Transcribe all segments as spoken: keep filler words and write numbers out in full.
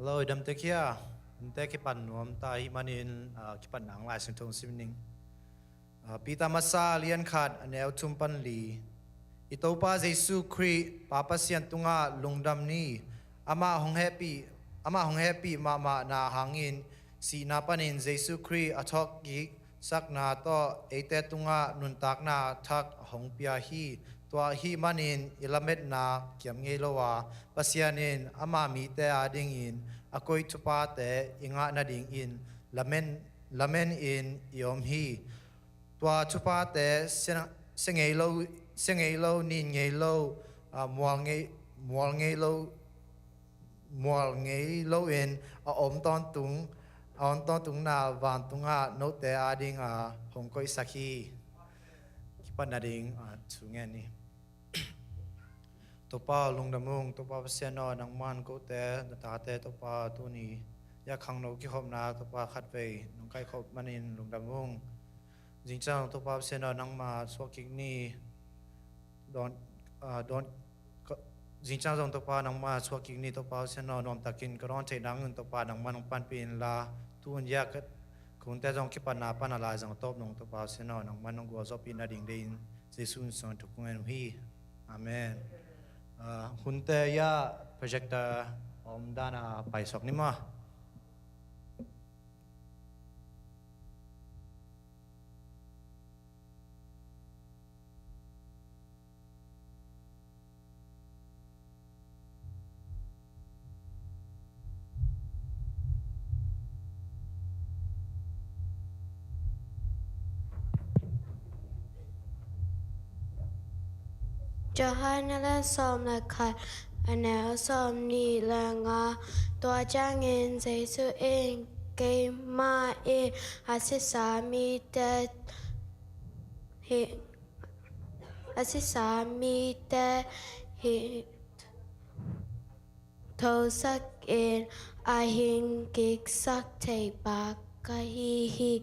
Hello, i damtek hia? Hunte kipan nuam ta ahih manin, ah, kipatna hong Lai Siangtho sim ning. Ah, Peter Masa lian khat, a neu thum pan li. I Topa Jesu Khrih, Pa Pasian tungah lungdam ni. Amah hong hehpih, amah hong hehpih mahmahna hangin, sihna panin Jesu Khrih a thawhkik sakna tawh eite tungah nuntakna thak hong pia hi. Tua ahih manin i lametna kiam ngei lo a, Pasian in ama mite adingin a koih thuphate i ngah nadingin lamen, lamen in i om hi. Tua thuphate sia, sia ngei lo, sia ngei lo, nin ngei lo, ah, mual ngei, mual ngei lo, mual ngei loin a om tawntung, a om tawntungna vantungah note adinga hong koihsak hi. Kipat nading, ah, thu ngen ni. Topa lungdam ung, Topa Pasian aw, nangman kote na tate Topa tuni a khangno kikhopna Topa khatvei nong kaikhop manin lungdam ung. Zingciang Topa Pasian aw, nangma suak kik ni. Dawn, ah, dawn, ka, zingciang zong Topa nangma suak kik ni. Topa Pasian aw, nuamtakin ka dawn theih nangin Topa nangman hong panpih inla, tu-in a ka, ka hunte zong kipatna pan a laizang tawp nong Topa Pasian aw, nangman hong gualzawhpih nading deihin Jesu in suang thuk kong en uh hi. Amen. Ah, hunte a projector om dan a paisuak ni maw. Johan a lian sawm le khat, a neu sawm nih le nga. Tua ciangin Jesu in, keimah in a sisa mite hi, a sisa mite hi, thosakin a hing kiksak thei pa ka hi hi.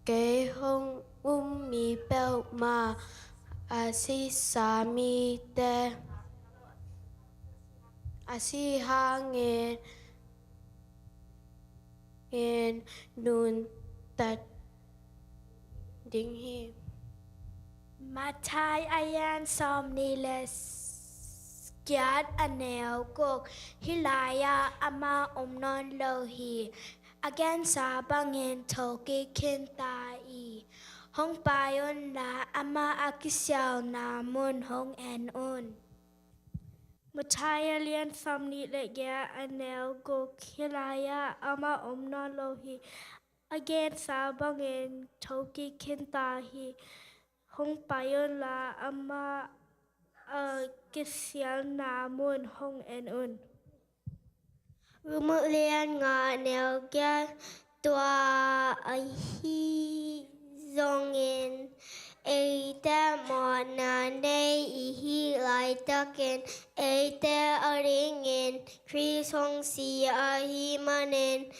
Kei hong um mi peuhmah a sisa mite, a si hangin in nuntak ding hi. Matthai a lian sawm nih le s-, giat, a neu guk. Hih lai-ah amah om nawn lo hi. A gensa bangin thokik khin ta hi. Hong pai unla, amah a kisialna mun hong en un. Matthai a lian sawm nih le giat, a neu guk. Hih lai-ah amah om nawn lo hi. A gensa bangin thokik khin ta hi. Hong pai unla, amah a kisialna mun hong en un. Rom a lian nga, a neu giat. Tua ahi zongin eite mawhna nei i hih laitakin, eite adingin Khrist hong si ahih manin,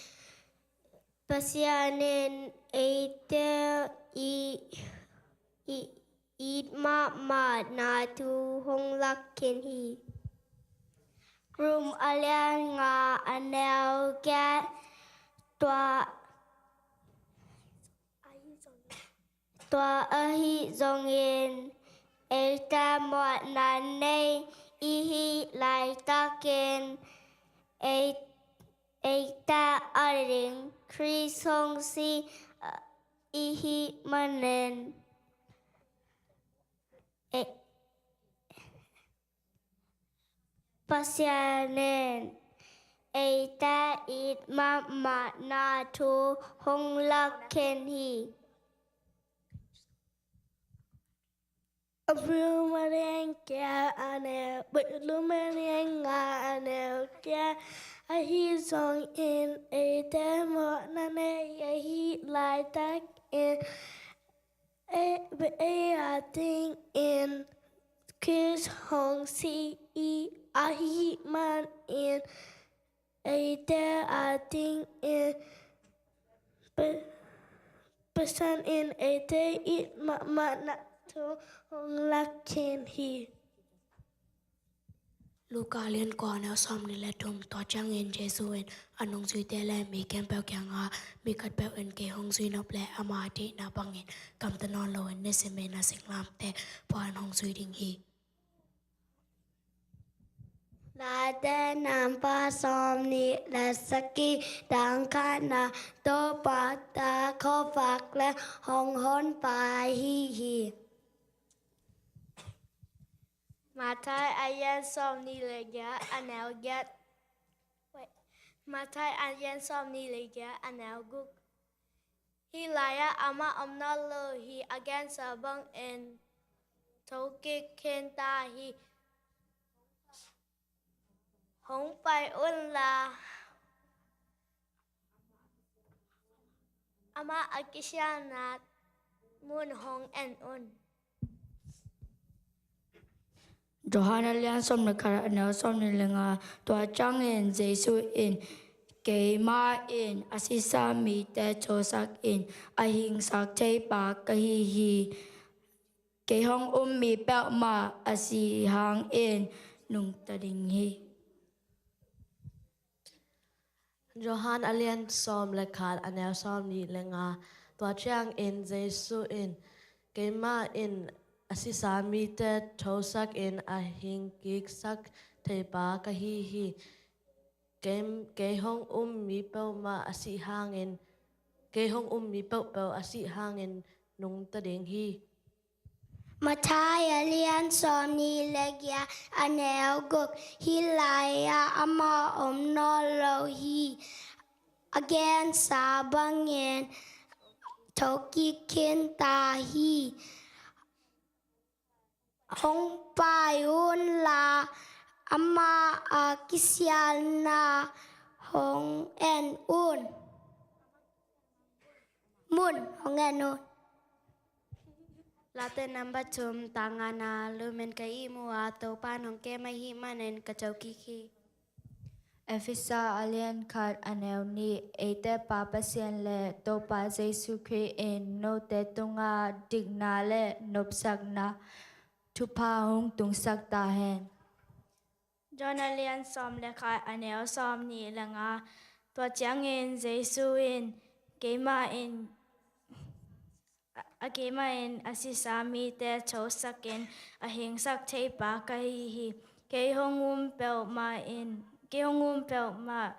Pasian in eite i, i, it mahmahna thu hong lak khin hi. Rom a lian nga, a neu giat. Tua, tua ahi zongin eite mawhna nei i hih laitakin, ei, eite ading Khrist hong si, ah, i hih manin, e, Pasian in eite it mahmahna thu hong lak khin hi. Rom a lian giat, a neu, Rom a lian nga, a neu giat. Ahi zongin eite mawhna nei i hih laitakin, ei, ei adingin Khrist hong si i ahih manin, eite adingin Pe-, Pasian in eite it mahmahna thu hong lak khin hi. Luka a lian kua, a neu sawmnih le thum. Tua ciangin Jesu in a nungzuite le mi khempeuh kiangah, mi khatpeuh in kei hong zui nop leh, ama a deihna bangin gamta nawn loin nisimin a singlamteh puan hong zui ding hi. Late Nampa sawmnih le sagih, tang khatna. Topa ta khuavak le hong honpa ahi hi. Matthai a lian sawmnih le giat, a neu giat. Wait. Matthai a lian sawmnih le giat, a neu guk. Hih lai-ah amah om nawn lo hi. A gensa bangin thokik khinta hi. Hong pai unla, amah a kisialna mun hong en un. Johan a lian sawm le khat, a neu sawmnih le nga. Tua ciangin Jesu in, keimah in a sisa mite thosakin a hingsak theipa ka hi hi. Kei hong um mi peuhmah a sih hangin nungta ding hi. Johan a lian sawm le khat, a neu sawmnih le nga. Tua ciangin Jesu in, keimah in a sisa mite thosakin a hingkiksak theipa ka hi hi. Kei, kei hong um mi peuhmah a sih hangin, kei hong um mi peuhpeuh a sih hangin nungta ding hi. Matthai a lian sawmnih le giat, a neu guk. Hih lai-ah amah om nawn lo hi. A gensa bangin thokik khinta hi. Hong pai unla, amah a kisialna hong en un. Mun hong en un. Late Nampa thum, tang ngana. Lumen ka ihmu a, Topa in hong kem ahih manin ka thokik hi. Efesa a lian khat, a neu nih. Eite Pa Pasian le Topa Jesu Khrih in note tungah dikna le nopsakna thupha hong tungsak ta hen. John a lian sawm le khat, a neu sawmnih le nga. Tua ciangin Jesu in, keimah in a, a keimah in a sisa mite thosakin a hingsak theipa ka hi hi. Kei hong um peuhmah in, kei hong um peuhmah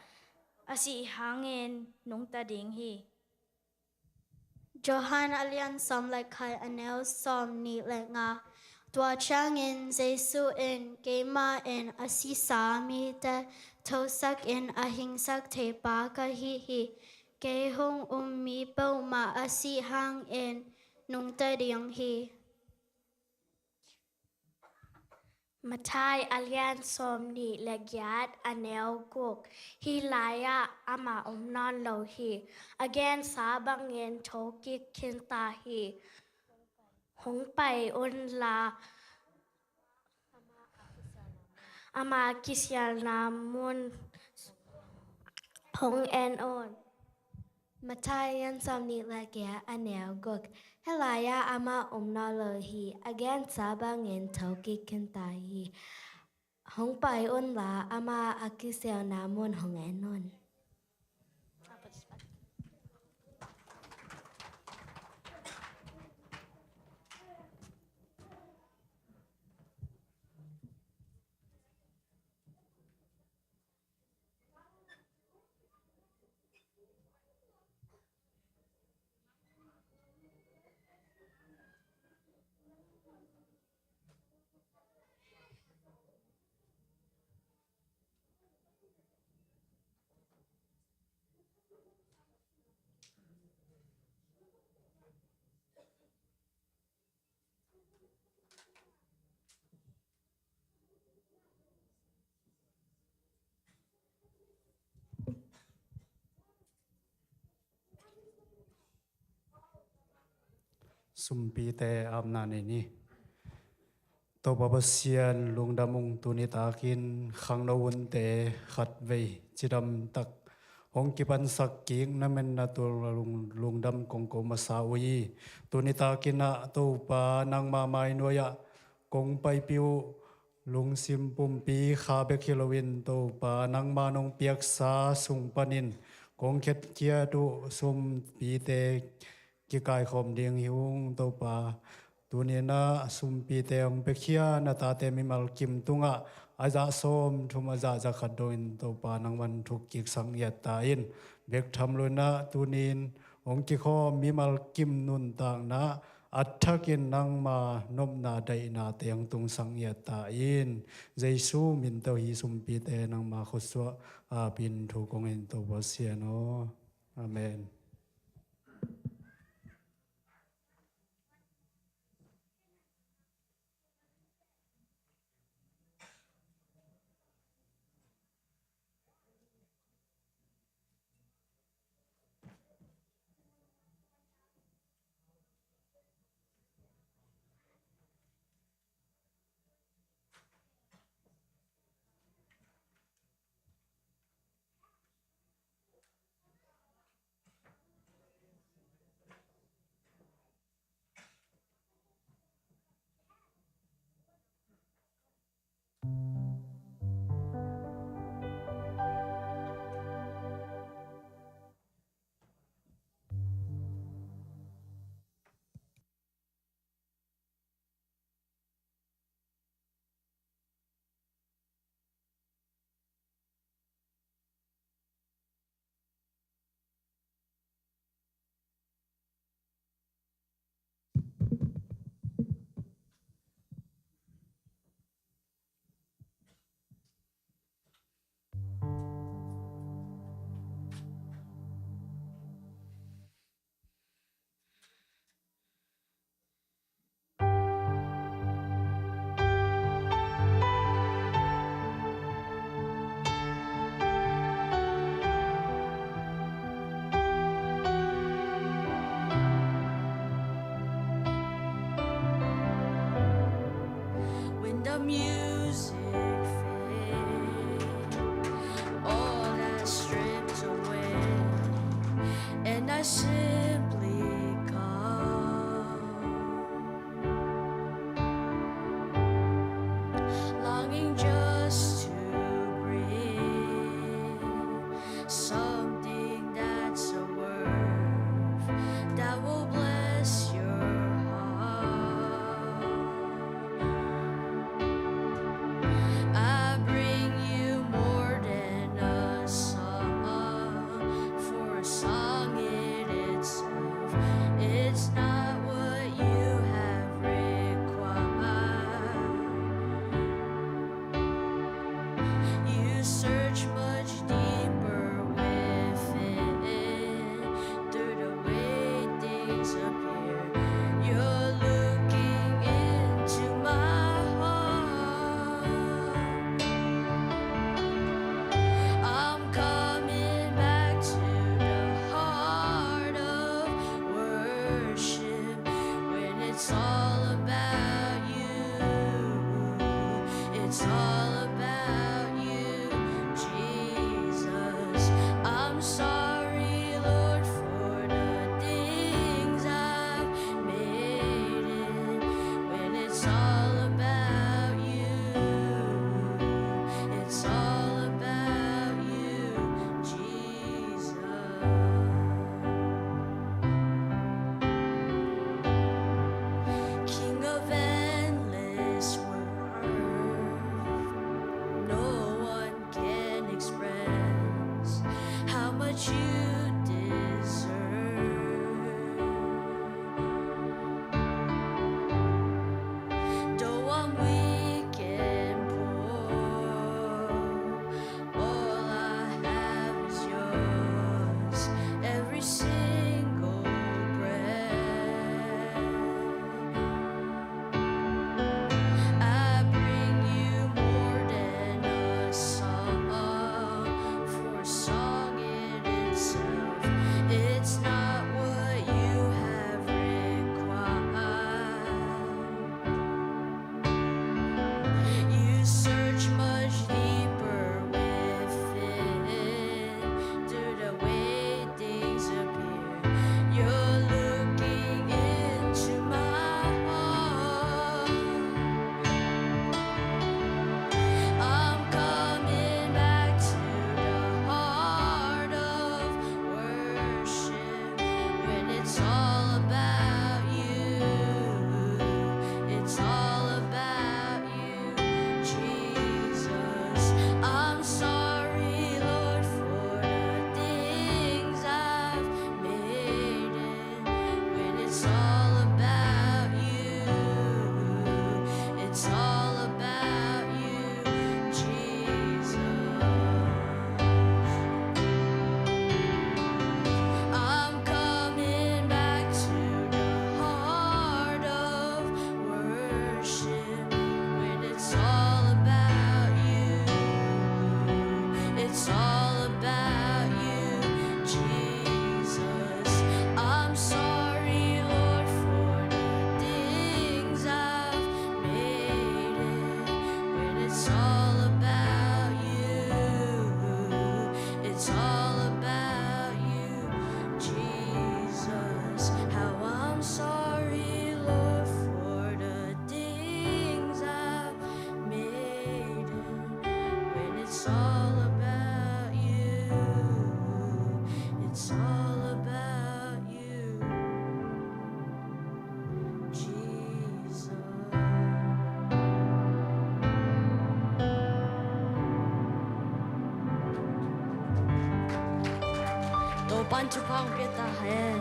a sih hangin nungta ding hi. Johan a lian sawm le khat, a neu sawmnih le nga. Tua ciangin Jesu in, keimah in a sisa mite thosakin a hingsak theipa ka hi hi. Kei hong um mi peuhmah a sih hangin nungta ding hi. Matthai a lian sawmnih le giat, a neu guk. Hih lai-ah amah om nawn lo hi. A gensa bangin thokik khinta hi. Hong pai unla, ama kisialna mun hong en un. Matthai a lian sawmnih le giat, a neu guk. Hih lai-ah amah om nawn lo hi. A gensa bangin thokik khinta hi. Hong pai unla, ama a kisialna mun hong en un. Sumpite apna nei ni. Topa Pasian, lungdam ung. Tuni takin khangno hunte khatvei cidam tak hong kipansak kik na men na tul lung, lungdam kong ko masa uh hi. Tuni takin ah Topa, nangma mai nuai-ah kong paipih uh, lungsim pumpi kha bek hi loin Topa nangma nong piaksa sung panin kong khetkhiat uh sumpite kikaikhawm ding hi ung Topa. Tuninah sumpite hong piakhia na tate mimal kim tungah a zah sawm thum a zah za khat dongin Topa nangman thuk kiksak ngiat ta in. Bek tham loinah tunin hong kikhawm mimal kim nuntakna a thakin nangma nopna daihnate hong tungsak ngiat ta in. Jesu min tawh hi sumpite nangma khutsuah apin thu kong in Topa Pasian aw. Amen. When the music fades, all that's stripped away, and I simply come, longing just to bring something that's a worth that will bless your heart. I bring you more than a song, for a song in itself, it's not what you have required. You search much deeper within. Through the way things appear, you're looking into my heart. I'm coming back to the heart of worship. When it's all about you, it's all about you, Jesus. I'm sorry, Lord, for the things I've made it. When it's all about you, it's all about you, Jesus. King of endless worth, An thupha hong pia ta hen.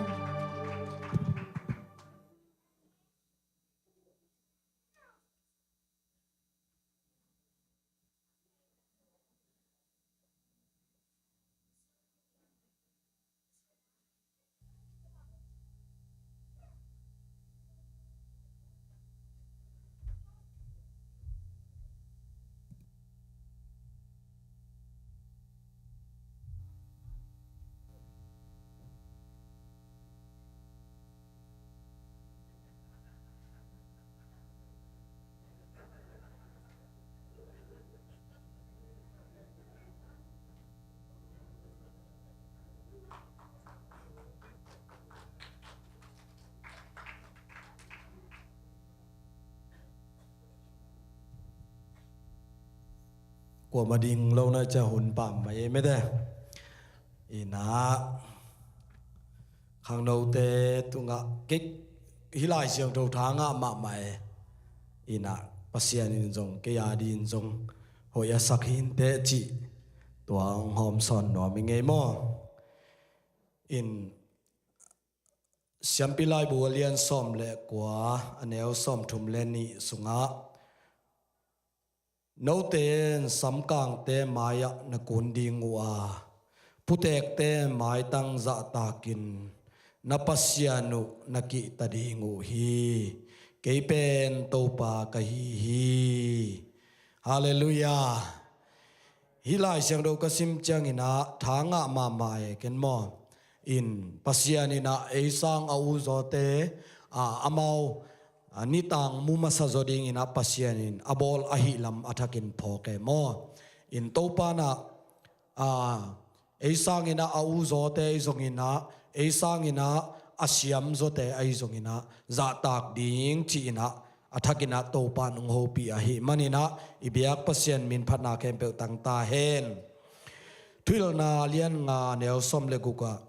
Kuamah ding lo na cia hun pam mah e mete. Inah khangnote tungah kei hih Lai Siangtho tha ngah mahmah e. Inah Pasian in zong kei a dingin zong hoih a sak hi inteh cih tua hong hawmsawn nuam i ngei maw? In Siampi Laibu a lian sawm le kua, a neu sawmthum le nih sungah, note in samkangte mai-ah na kun ding uh a, putekte maitang zahtakin na Pasian uh na kihta ding uh hi. Kei pen Topa ka hi hi. Halleluiah. Hih Lai Siangtho ka sim cianginah tha ngah mahmah e ken maw? In Pasian inah ei sang a uzawte, a, amau, a, nitang mu masa zaw dinginah Pasian in a bawl ahih lam a thakin phawk e maw? In Topa inah, a, ei sanginah a uzawte ahi zonginah, ei sanginah a siamzawte ahi zonginah zahtak ding ci-inah a thakinah Topa in hong hopih ahih maninah i biak Pasian min phatna khempeuh tang ta hen. Thuhilhna lian nga neu sawm le gukah,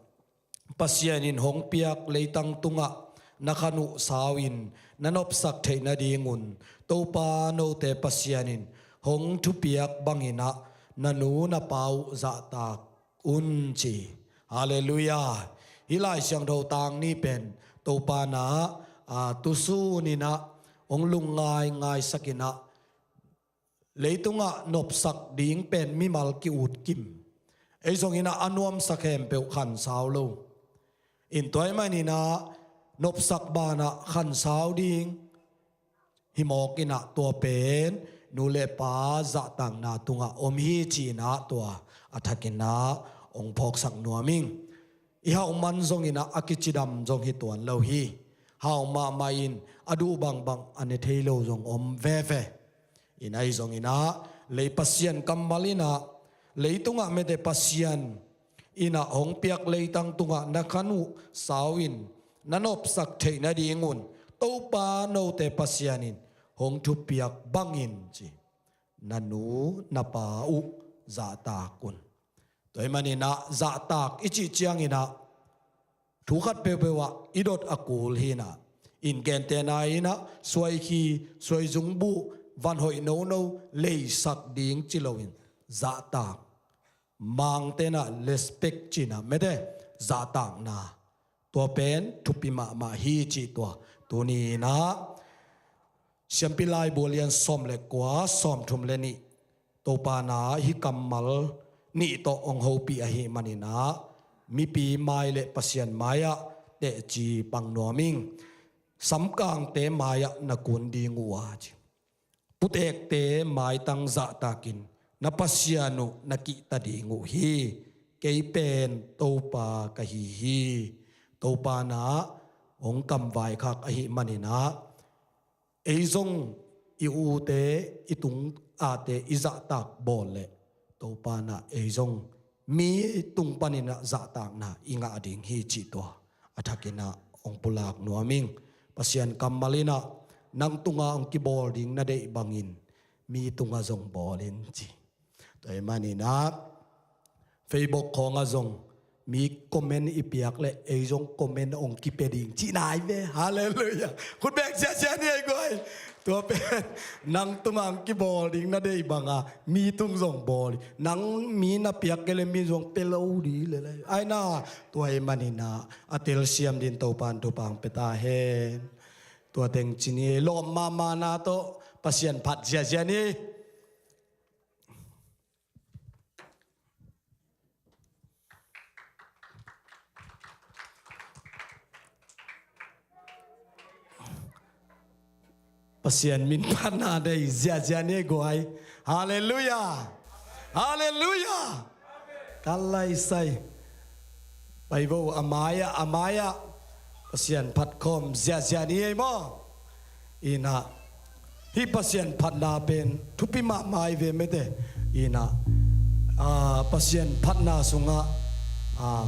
Pasian in hong piak leitang tungah na khan uh sau in na nopsak theih nadingun Topa note Pasian in hong thupiak banginah na nu na pa uh zahtak un ci. Halleluiah. Hih Lai Siangtho tang ni pen Topa inah, a, tusun inah hong lungngai ngaisak inah leitungah nopsak ding pen mimal ki-ut kim. Ei zonginah a nuamsa khempeuh khansau lo. In tua ahih maninah nopsak banah khansau ding hi mawk inah tua pen nu le pa zahtakna tungah om hi ci-inah tua a thakinah hong phawksak nuam ing. I hauh man zonginah a kicidam zong hi tuan lo hi. Hau mahmah in a duh bangbang a ne thei lo zong om veve. In ahi zonginah lei Pasian kammal inah leitungah mete Pasian inah hong piak leitang tungah na khan uh sau in na nopsak theih nadingun Topa note Pasian in hong thupiak bangin ci. Na nu na pa uh zahtak un. Tua ahih maninah zahtak i cih cianginah thu khat peuhpeuh ah i dot a kul hinah, in gentehna inah suaikhi, suaizungbuh, van hoih nono leisak ding ci loin zahtak, Mangte inah respect ci-inah mete zahtakna, tua pen thupi mahmah hi cih tua tuni inah Siampi Laibu a lian sawm le kua, sawmthum le nih, Topa inah hih kammal nih tawh hong hopih ahih maninah mipi mai le Pasian mai-ah teci pang nuam ing. Samkangte mai-ah na kun ding uh a ci. Putekte maitang zahtakin na Pasian uh na kihta ding uh hi. Kei pen Topa ka hi hi. Topa inah hong kamvaikhak ahih maninah ei zong i ute, i tung ate i zahtak bawl leh Topa inah ei zong mi tung paninah zahtakna i ngah ding hi cih tua a thakinah hong pulak nuam ing. Pasian kammal inah nang tungah hong kibawl ding na deih bangin mi tungah zong bawl in ci. Tua ahih maninah Facebook khawngah zong mi comment i piak leh ei zong comment hong kipia ding cihna hi ve. Halleluiah. Khut beng siasia ni ei guai. Tua pen nang tungah ang kibawl ding na deih banga mi tung zong bawl. Nang mi na piak kei le mi zong pe lo ding le lai. Ai na, tua ahih maninah a telsiam ding Topan thupha ang pia ta hen. Tua teng ci ni, lawp mahmahna tawh Pasian phat ziazia ni. Pasian min phatna nei ziazia ni guai. Halleluiah. Halleluiah. Ka laisai. Pai vo, a mai-ah, a mai-ah Pasian phat khawm ziazia ni ei maw? Inah, hih Pasian phatna pen thupi mahmah hi ve mete. Inah, a, Pasian phatna sungah, a,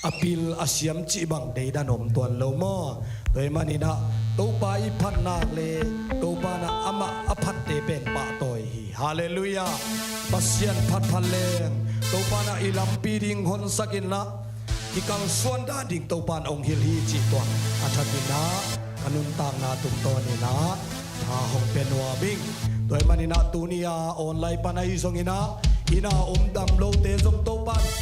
a pil a siam cih bang deidan om tuan lo maw? Tua ahih maninah Topa i phatna le Topa inah amah a phatte pen pahtawi hi. Halleluiah. Pasian phatphat leng Topa inah i lampi ding honsak inah, i kalsuan dan ding Topa in hong hilh hi cih tua a thakin ah ka nuntakna tungtawn inah tha hong pia nuam ing. Tua ahih maninah tuni-a online pan ahi zongin ah, inn-a om dam lote zong Topa in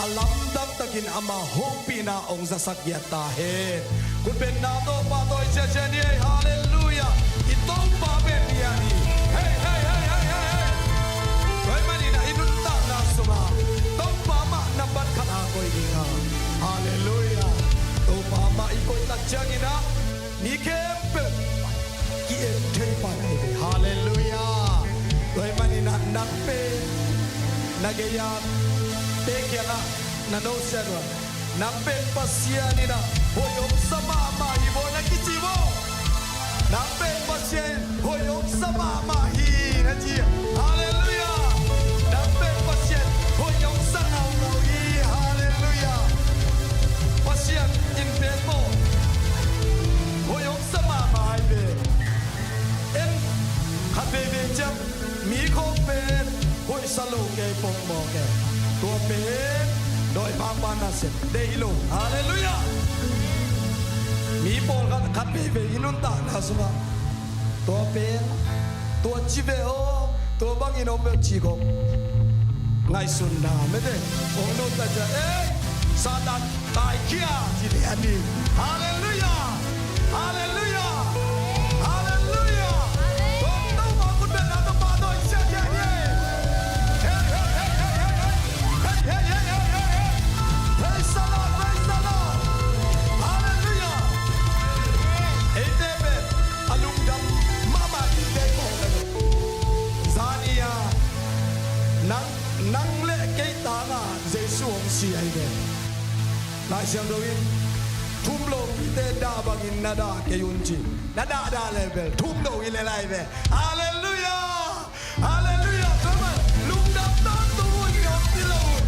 a lamdang takin ama hopihna hong zasak giat ta hen. Khutbetna tawh pahtawi ziazia ni ei. Halleluiah. I Topa pen bia hi. Hei, hei, hei. Tua ahih maninah i nuntakna sungah Topa mah nambat khat a koih ding a. Halleluiah. Topa mah i koih tak ciangin ah mi khempeuh ki-en thei pan ahi ve. Halleluiah. Tua ahih maninah nang pen na gei-ate kiangah na nusia un. Nang pen Pasian inah hoih hong sa mahmah hi maw na kici maw? Nang pen Pasian hoih hong sa mahmah hi na ci. Halleluiah. Nang pen Pasian hoih hong sa naunau hi. Halleluiah. Pasian in pen maw hoih hong sa mahmah hi ve. En khat veivei ciang mi khawng pen hoih sa lo kei pongmawk e. Tua pen dawimangpa nasep deih lo. Halleluiah. Mi pawlkhat khat veivei i nuntakna sungah tua pen tua ci ve aw, tua bangin om ve ci kong ngaihsunna mete hong nuntak ciang, ei, Satan, taikhia ci lian hi. Halleluiah. Halleluiah. Halleluiah. Tua Topa khutbetna tawh pahtawi ziazia ni ei. Hey, hey, hey. Praise the Lord, praise the Lord. Halleluiah. Eite pen a lungdam mahmah ding tei mawk a. Zani-a nang, nang le kei tangah Jesu hong si ahi ve. Lai Siangtho in thum lopite dah bangin na dah kei un ci. Na dahdah le bel thum lo hi le lai ve. Halleluiah. Halleluiah. Tua mah lungdam tawntung un, i om ti lo un.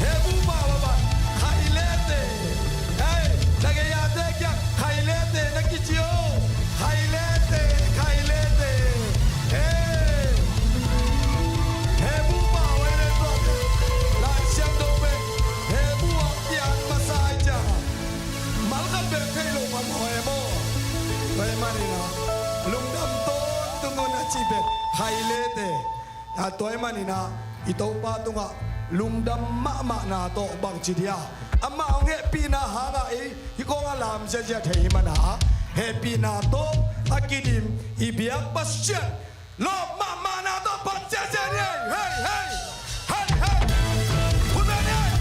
He bupa baba, khailete. Hei, na gei-ate kiang khailete na kici aw. Khailete, khailete. Hei. He bupa wai le tua. Lai Siangtho pen he bu a kian masa ai ciang malkhat bek thei lo mah maw e maw? Tua ahih maninah lungdam tawntung un a cih pen khailete. A, tua ahih maninah i Topa tungah lungdam mahmahna tawh bangci dia amah hong hehpihna hangah ei hih kawng a lam ziazia thei hi mana hehpihna tawh a kidim i biak Pasian lawp mahmahna tawh phat ziazia ni ei. Hei, hei. Hei, hei. Khut beng ni ei.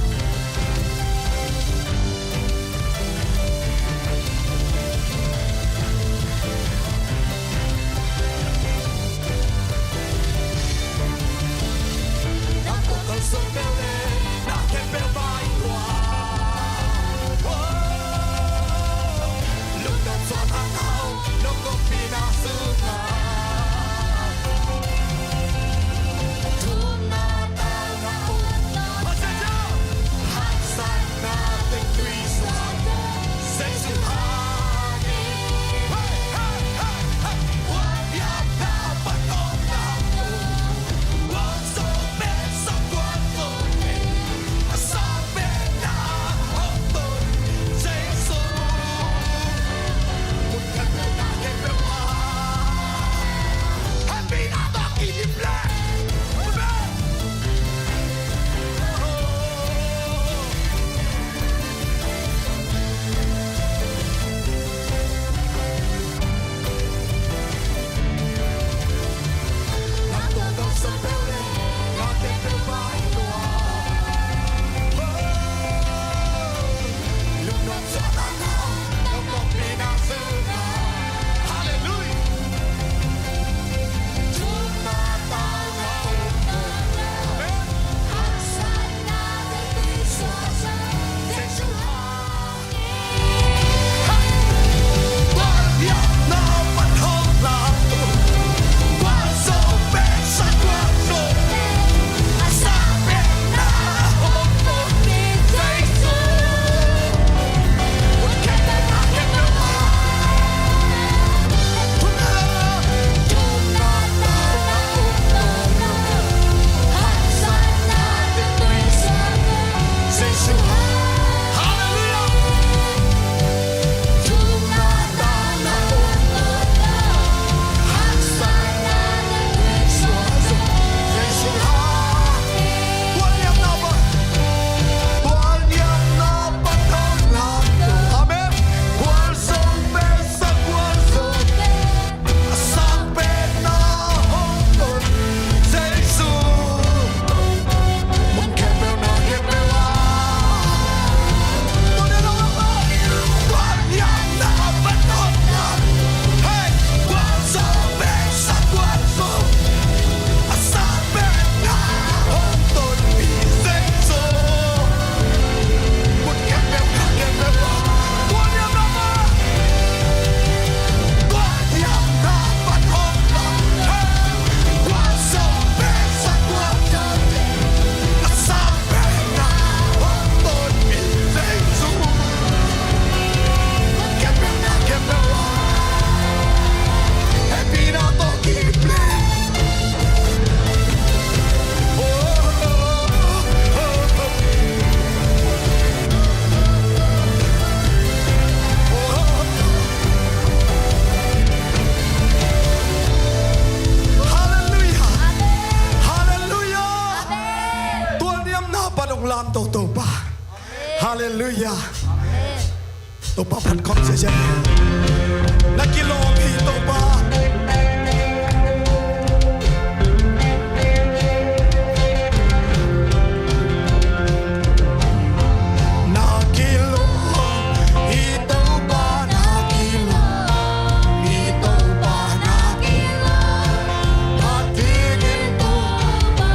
Halleluiah. Topa phat khawm sese. Na kilawm hi Topa. Na kilawm hi Topa, na kilawm hi Topa, na kilawm. Phat dingin Topa.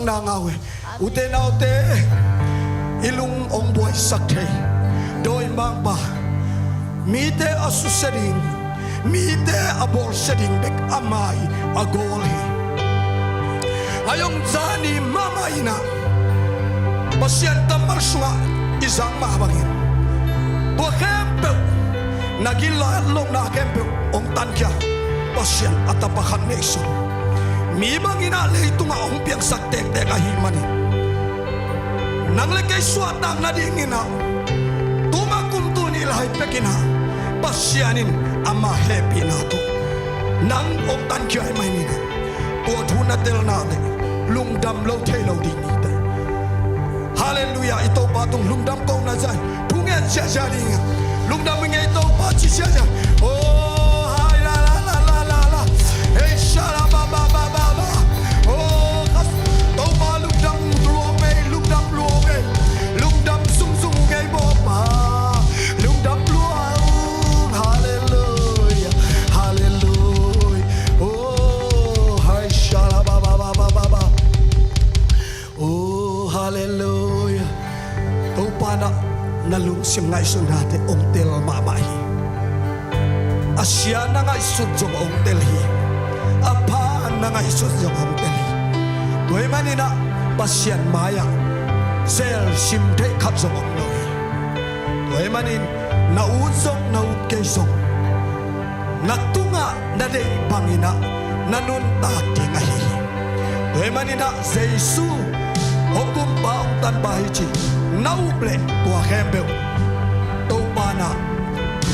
Na ngau hi. Ute naute, i lung hong buaisak thei dawimangpa, mite a susia ding, mite a bawlsia ding bek ama hi a goal hi. A hong zani mahmah in ah, Pasian kammal sungah i zang mah bangin, tua khempeuh, na gilal lohna khempeuh hong tankhia Pasian a tapa khat neihsun. Mi bangin ah leitungah hong piangsak tektek ahih manin, nang le kei suahtak nadingin ah, tuma kum tul nih lai pekin ah, Pasian in ama hehpihna tawh nang hong tankhia ahih manin ah, tua thu na telna le lungdam lo thei lo ding hi te. Halleluiah, i Topa tung lungdam kohna zai thu ngen ziahziah ding a, lungdam i ngei Topa ci ziahziah. Oh, hai la la la la la la. Hei sha la ba ba ba ba ba. Oh, Topa lungdam lua ngei, lungdam lua ngei. Lungdam sung sung ngei Topa. Lungdam lua. Halleluiah, halleluiah. Oh, hai sha la ba ba ba ba ba ba. Oh, halleluiah. Topa in ah na lungsim ngaihsutnate hong tel mahmah hi. A sia na ngaihsut zong hong tel hi. A pha na ngaihsut zong hong tel hi. Tua ahih manin ah Pasian mai-ah zel sim theih khat zong om lo hi. Tua ahih manin na ut zong na ut kei zong, na tungah na deih bangin ah na nuntak ding ahi hi. Tua ahih manin ah Jesu hong kumpa hong tanpa hi ci na up leh tua khempeuh Topa in ah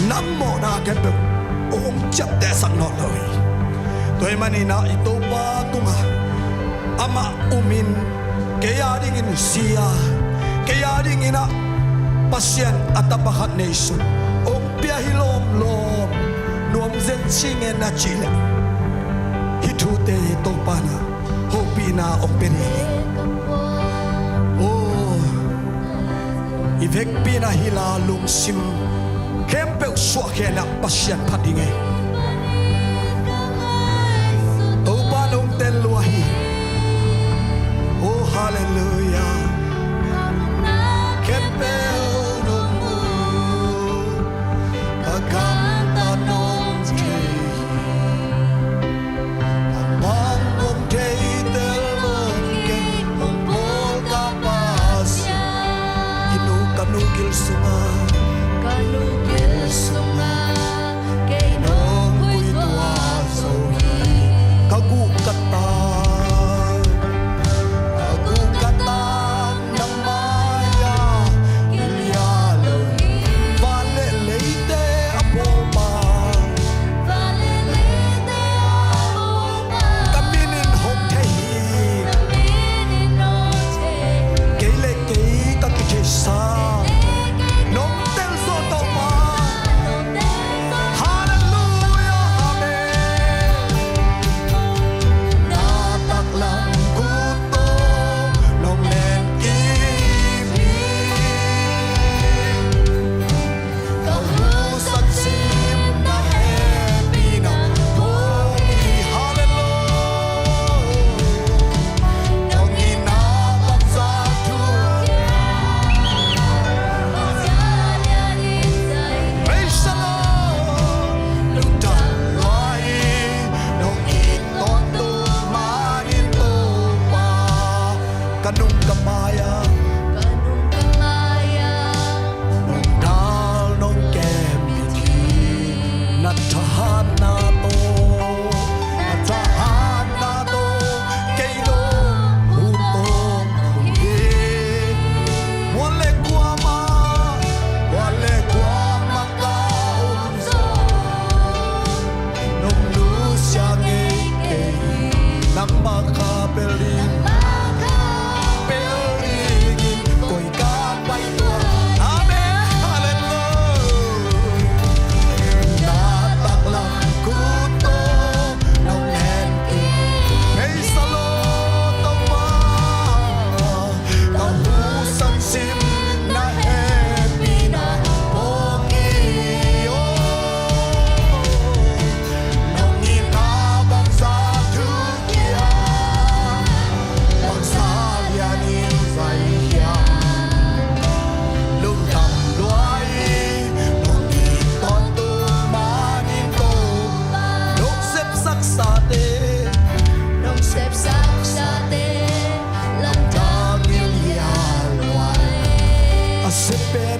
nang mawhna khempeuh hong ciaptehsak nawn lo hi. Tua ahih manin ah i Topa tungah amah umin, kei a dingin sia, kei a dingin ah Pasian a tapa khat neihsun hong pia hi lawmlawm, nuam zen ci ngen na cih leh, hih thute Topa in ah hopihna hong pia ding hi. Oh, i vekpi in ah hih la lungsim khempeuh suahkhia in ah Pasian phat ding hi. Topa nong tel lua hi. Oh, halleluiah. Khempeuh nong mu, ka gamtat nong thei hi. Amah hong thei tel lo kei, hong pawl ka Pasian. I nu ka nu gil sungah, ka nu gil sungah kei nong khui tuah zo hi. Ka guh ka tang, ka guh ka tang nang mai-ah kilia lo hi. Van le leite a bawlpa, van le leite a bawlpa, ka min in hong thei hi. Ka min in hong thei hi. Kei le kei ka kitheihsa, kei le kei nong tel zaw Topa, nong tel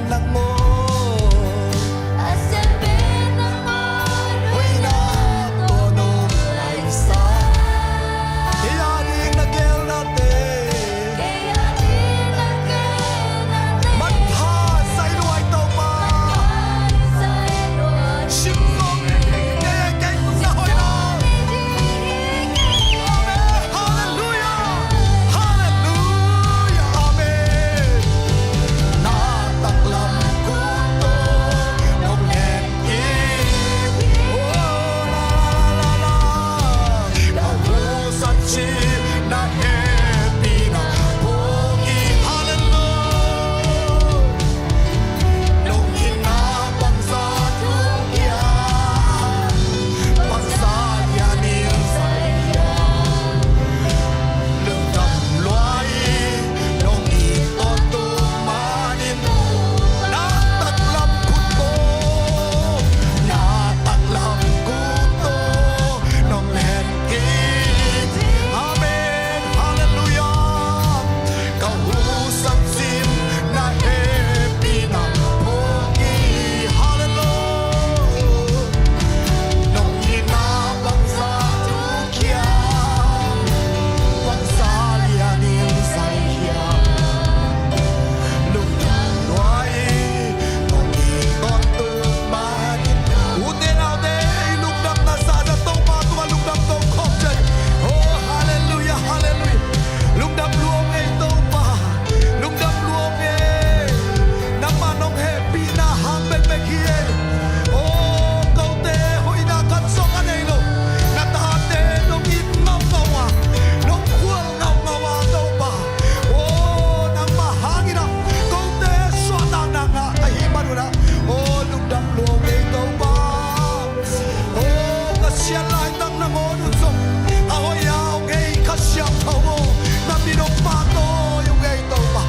Nang maw, a sem pen nang maw, hoihna tawh nong laisa. Kei a ding na geelnate, kei a ding na geelnate, manpha zai lua ei Topa. Manpha zai lua ei. Sim nuam kei, kei nung na hoih lo. Amen. Halleluia. Halleluia. Amen. Na taklam kut tawh nong len kik. Oh, la, la, la, la, la. Ka husan cih na hehpihna phawk hi. Halleluia. Nong itna bangzah thuk hiam, bangzah lianin zai hiam, lungdam lua ing. Nong it tawntung manin na taklam kut tawh, na taklam kut tawh nong len kik. Amen. Halleluia. Ka husan cih na hehpihna phawk hi. Halleluia. Nong itna bangzah thuk hiam, bangzah lianin zai hiam, lungdam lua ing. Nong it tawntung manin. Ute naute, ei lungdamna zahzah Topa tungah lungdam ko khawm zen. Oh, halleluia, halleluia. Lungdam lua ung ei Topa. Lungdam lua ung ei. Nangmah nong hehpihna hang bekbek hi ei. Oh, kote hoihna khat zong a nei lo, na tate nong it ngaungau a, nong khual ngaungau a Topa. Oh, nangmah hangin ah kote suahtakna ngah ahih manun ah, oh, lungdam lua ung ei Topa. Oh, ka siat laitak nangawn un zong a hoih a ong ei Kha Siangtho aw, na min ong pahtawi ung ei Topa.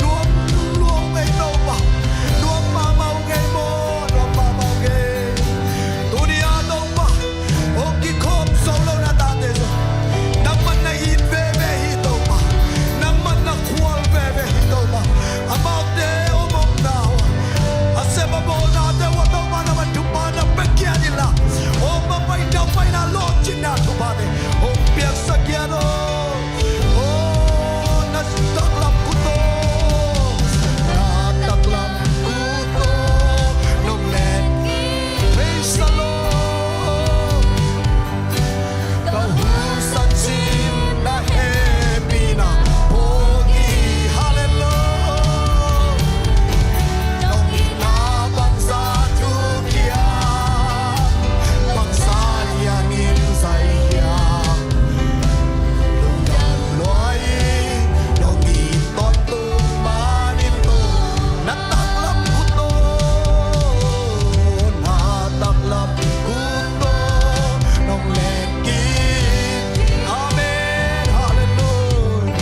Nuam lua ung ei Topa. Nuam mahmah ung ei maw, nuam mahmah ung ei. Tuni a Topa, hong kikhawm zo lo na tate zong nangmah na it veve hi Topa. Nangmah na khual veve hi Topa. Amaute om omna uh a, a sem a bawlnate uh ah Topa, nangmah thupha na pia kiat inla, hong mapai daupaina lawhcinna thuphate hong piaksak kiat aw. Oh, na taklam kut tawh, na taklam kut tawh nong len. Praise the Lord. Ka husan cih na hehpihna phawk hi. Halleluia. Nong itna bangzah thuk hiam, bangzah lianin zai hiam, lungdam lua ing. Nong it tawntung manin Topa, na taklam kut tawh, na taklam kut tawh nong len kik. Amen. Halleluia.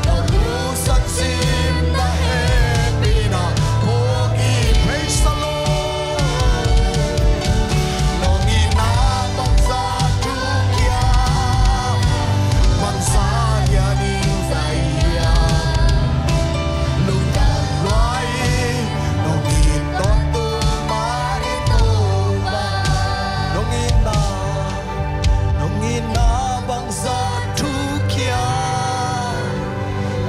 Ka husan cih na hehpihna phawk hi. Praise the Lord. Nong itna bangzah thuk hiam, bangzah lianin zai hiam, lungdam lua ing. Nong it tawntung manin Topa, nong itna, nong itna bangzah thuk hiam,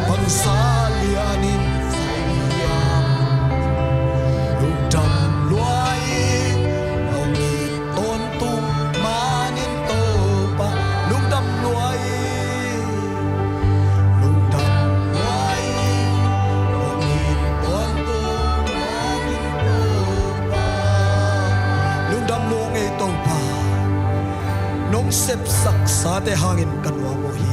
bangzah lianin zai hiam, lungdam lua ing. Nong it tawntung manin Topa, lungdam lua ing. Lungdam lua ing. Nong it tawntung manin Topa, lungdam lua ung ei Topa. Nong sepsaksate hangin ka nuam uh hi.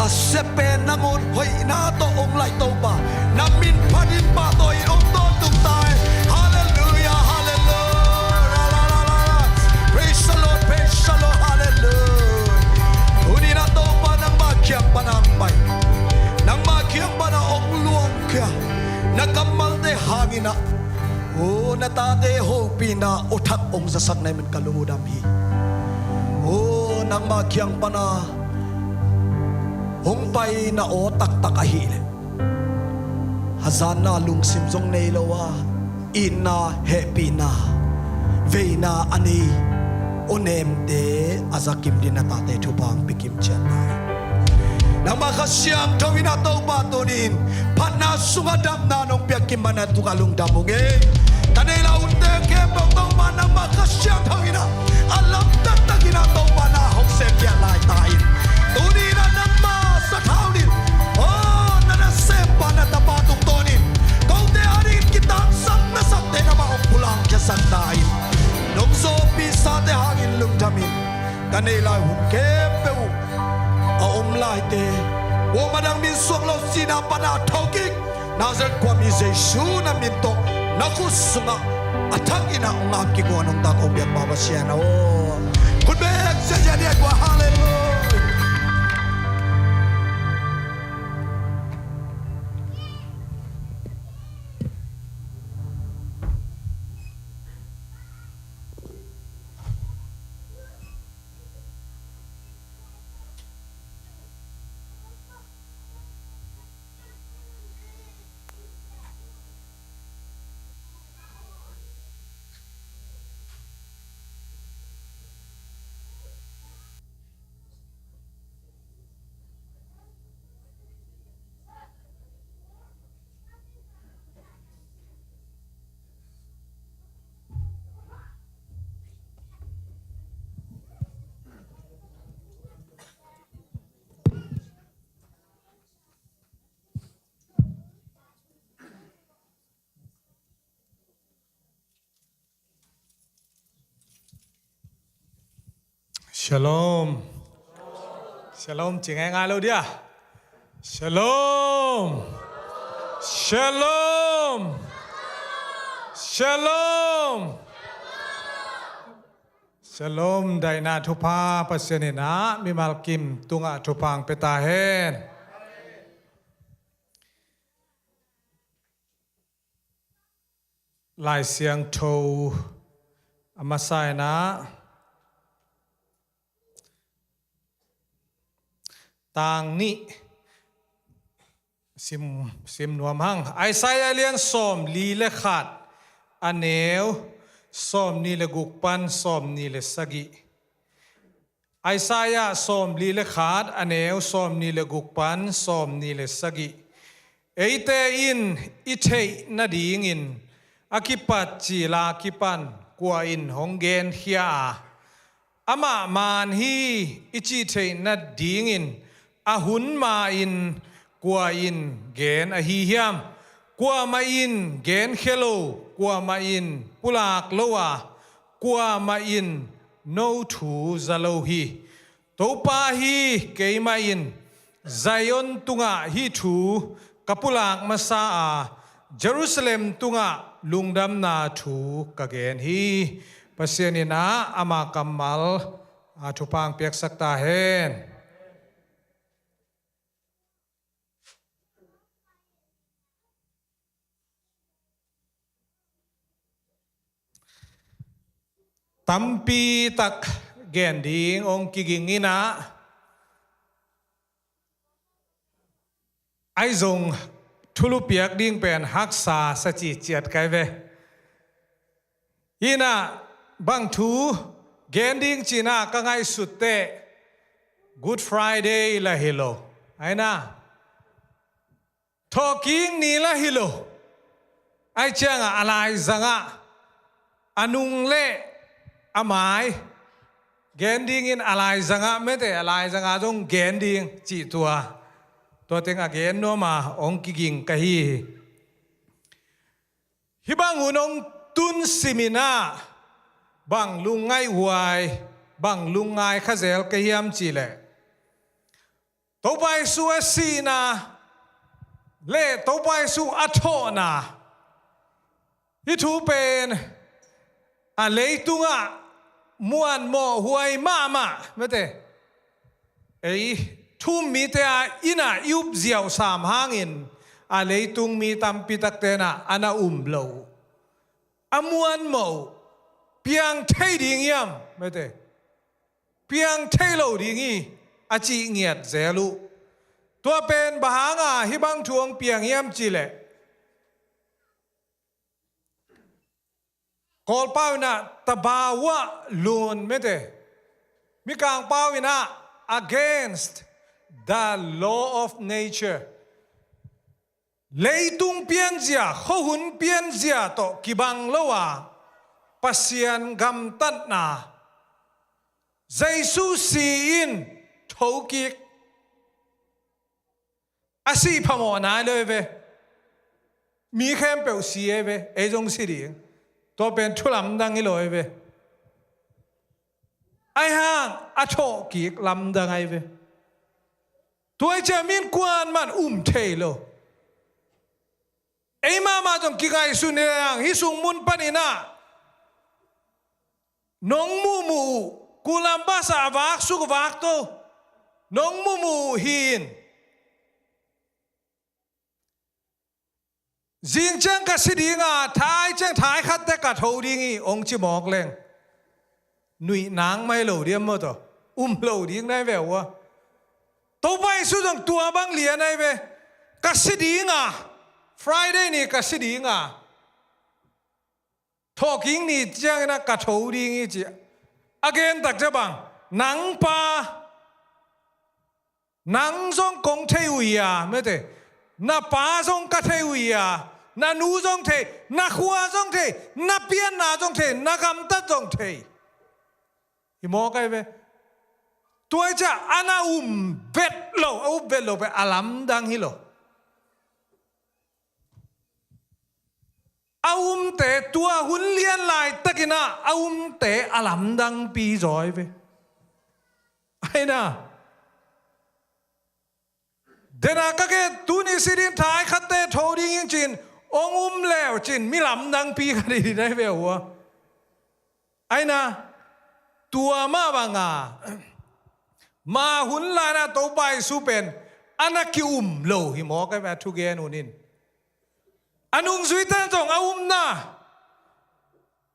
A sem pen nangawn hoihna tawh ong laih Topa, na min phatin pahtawi in ong tawntung ta hi. Halleluia, halleluia. Praise the Lord, praise the Lord, halleluia. Tuni-in ah Topa nangma kiang pan a ong pai, nangma kiang pan a ong luangkhia, na kammalte hangin ah, oh, na tate hopihna aw thak ong zasak na hih manin ka lung uh dam hi. Oh, nangma kiang pan a hong pai na aw taktak ahih leh, Hazatna lungsim zong nei lo a, itna, hehpihna, veina a nei, aw nemte a zakim ding na tate thupha hong pia kimciat na hi. Nangmah Kha Siangtho in a Topa tuni-in phatna sungah damna nong piak kim manin a tungah lungdam ung ei. Ka neih lai hunte khempeuh Topa nangmah Kha Siangtho in a, a lam taktak in a Topa na hong sem khia lai ta in. Tuni-in a nangmah sathau ding, aw, na nasempa na tapa tungtawnin kote adingin kitangsam na sakte nangmah hong pulak khiasak ta in. Nong zawhpih sate hangin lungdam in. Ka neih lai hun khempeuh uh a om laite, kuamah dang min suang lo sihna pan a thokik Nazareth khuami Jesu na min tawh na khut sungah a thak in a hong ngap kik un, hong tak hong piak pa Pasian aw. Khut beng ziahziah ni a kua. Halleluiah. Shalom. Shalom ci ngeingai lo dia. Shalom. Shalom. Shalom. Shalom. Daihna thupha Pasian in a mimal kim tungah thupha hong pia ta hen. Lai Siangtho a masa in a, tang nih sim, sim nuam hang. Isaiah lian sawmli le khat, a neu sawmnih le guk pan sawmnih le sagih. Isaiah sawmli le khat, a neu sawmnih le guk pan sawmnih le sagih. Eite in i theih nadingin a kipat cil a kipan kua in hong genkhia a, amah maan hi i cih theih nadingin a hun ma-in kua in gen ahi hiam? Kuamah in genkhia lo, kuamah in pulak lo a, kuamah in no thu za lo hi. Topa hi, keimah in Zion tungah hih thu ka pulak masa a, Jerusalem tungah lungdamna thu ka gen hi. Pasian in a, ama kammal a thupha hong piaksak ta hen. Tampi tak gen ding hong kiging in a, ahi zong thulu piak ding pen haksa sa ci ciat kai ve. Hi in a, bang thu gen ding cih in a ka ngaihsut teh Good Friday lah hi lo. Ahi in a, Thawhkik ni lah hi lo. Ahi ciangah a laizangah a nung le a mai gen dingin a laizangah mete, a laizangah zong gen ding cih tua. Tua teng a gen nuam a hong kiging ka hi hi. Hih bang hun hong tun simin a bang lungngaih huai, bang lungngai kha zel ka hiam cih leh Topa Jesu a sihna le Topa Jesu a thawhna, hih thu pen a leitungah muanmawh huai mahmah mete. Ei thu-um mite a inn ah i up ziau sam hangin a leitung mi tampi takte in a na um lo uh. A muanmawh uh, piang thei ding hiam mete. Piang thei lo ding hi a cih ngiat zel uh. Tua pen bang hanga hih bang thu hong piang hiam cih leh Paul pau in ah tabawa lun mete. Mikang pau in ah against the law of nature. Leitung pianzia, khuahun pianzia tawh kibang lo a, Pasian gamtatna, Jesu si in thokik. A sih phamawh nai lo ei ve. Mi khempeuh si ei ve, ei zong si ding. Tua pen thu lamdang hi lo ei ve. Ahi hang a thawhkik lamdang ahi ve. Tua ciang min kuan man um thei lo. Ei mahmah zong kingaihsun hi lehang hih sung mun panin ah nong muhmuh uh, kulam basa a vak suk vak to nong muhmuh uh hi in. Zing ciang ka si ding a, thai ciang thai khatte ka tho ding hi hong ci mawk leng nuih nang mai lo diam maw taw? Um lo ding nai ve uh a. Topa Jesu zong tua bang lian ai ve. Ka si ding a, Friday ni ka si ding a, thawhkik ni ciangin ah ka tho ding hi ci. A gen tak ciang bang, nang pa, nang zong kong thei uh hi a, mete. Na pa zong ka thei uh hi a, na nu zong thei, na khua zong thei, na pianna zong thei, na gamtat zong thei. Hi mawk ai ve. Tua ciang a na um vet lo, a um vet lo pen a lamdang hi lo. A umte tua hun lian laitakin ah a umte a lamdangpi zaw ai ve. Aina. Dena ka gen tuni si ding thai khatte tho ding in cin, hong um leu cin mi lamdangpi khat hi ding ai ve uh a. Aina, tua mah banga ma hun laina Topa Jesu pen a na ki-um lo hi mawk ai ve a thugen hun in. A nungzuite zong a umna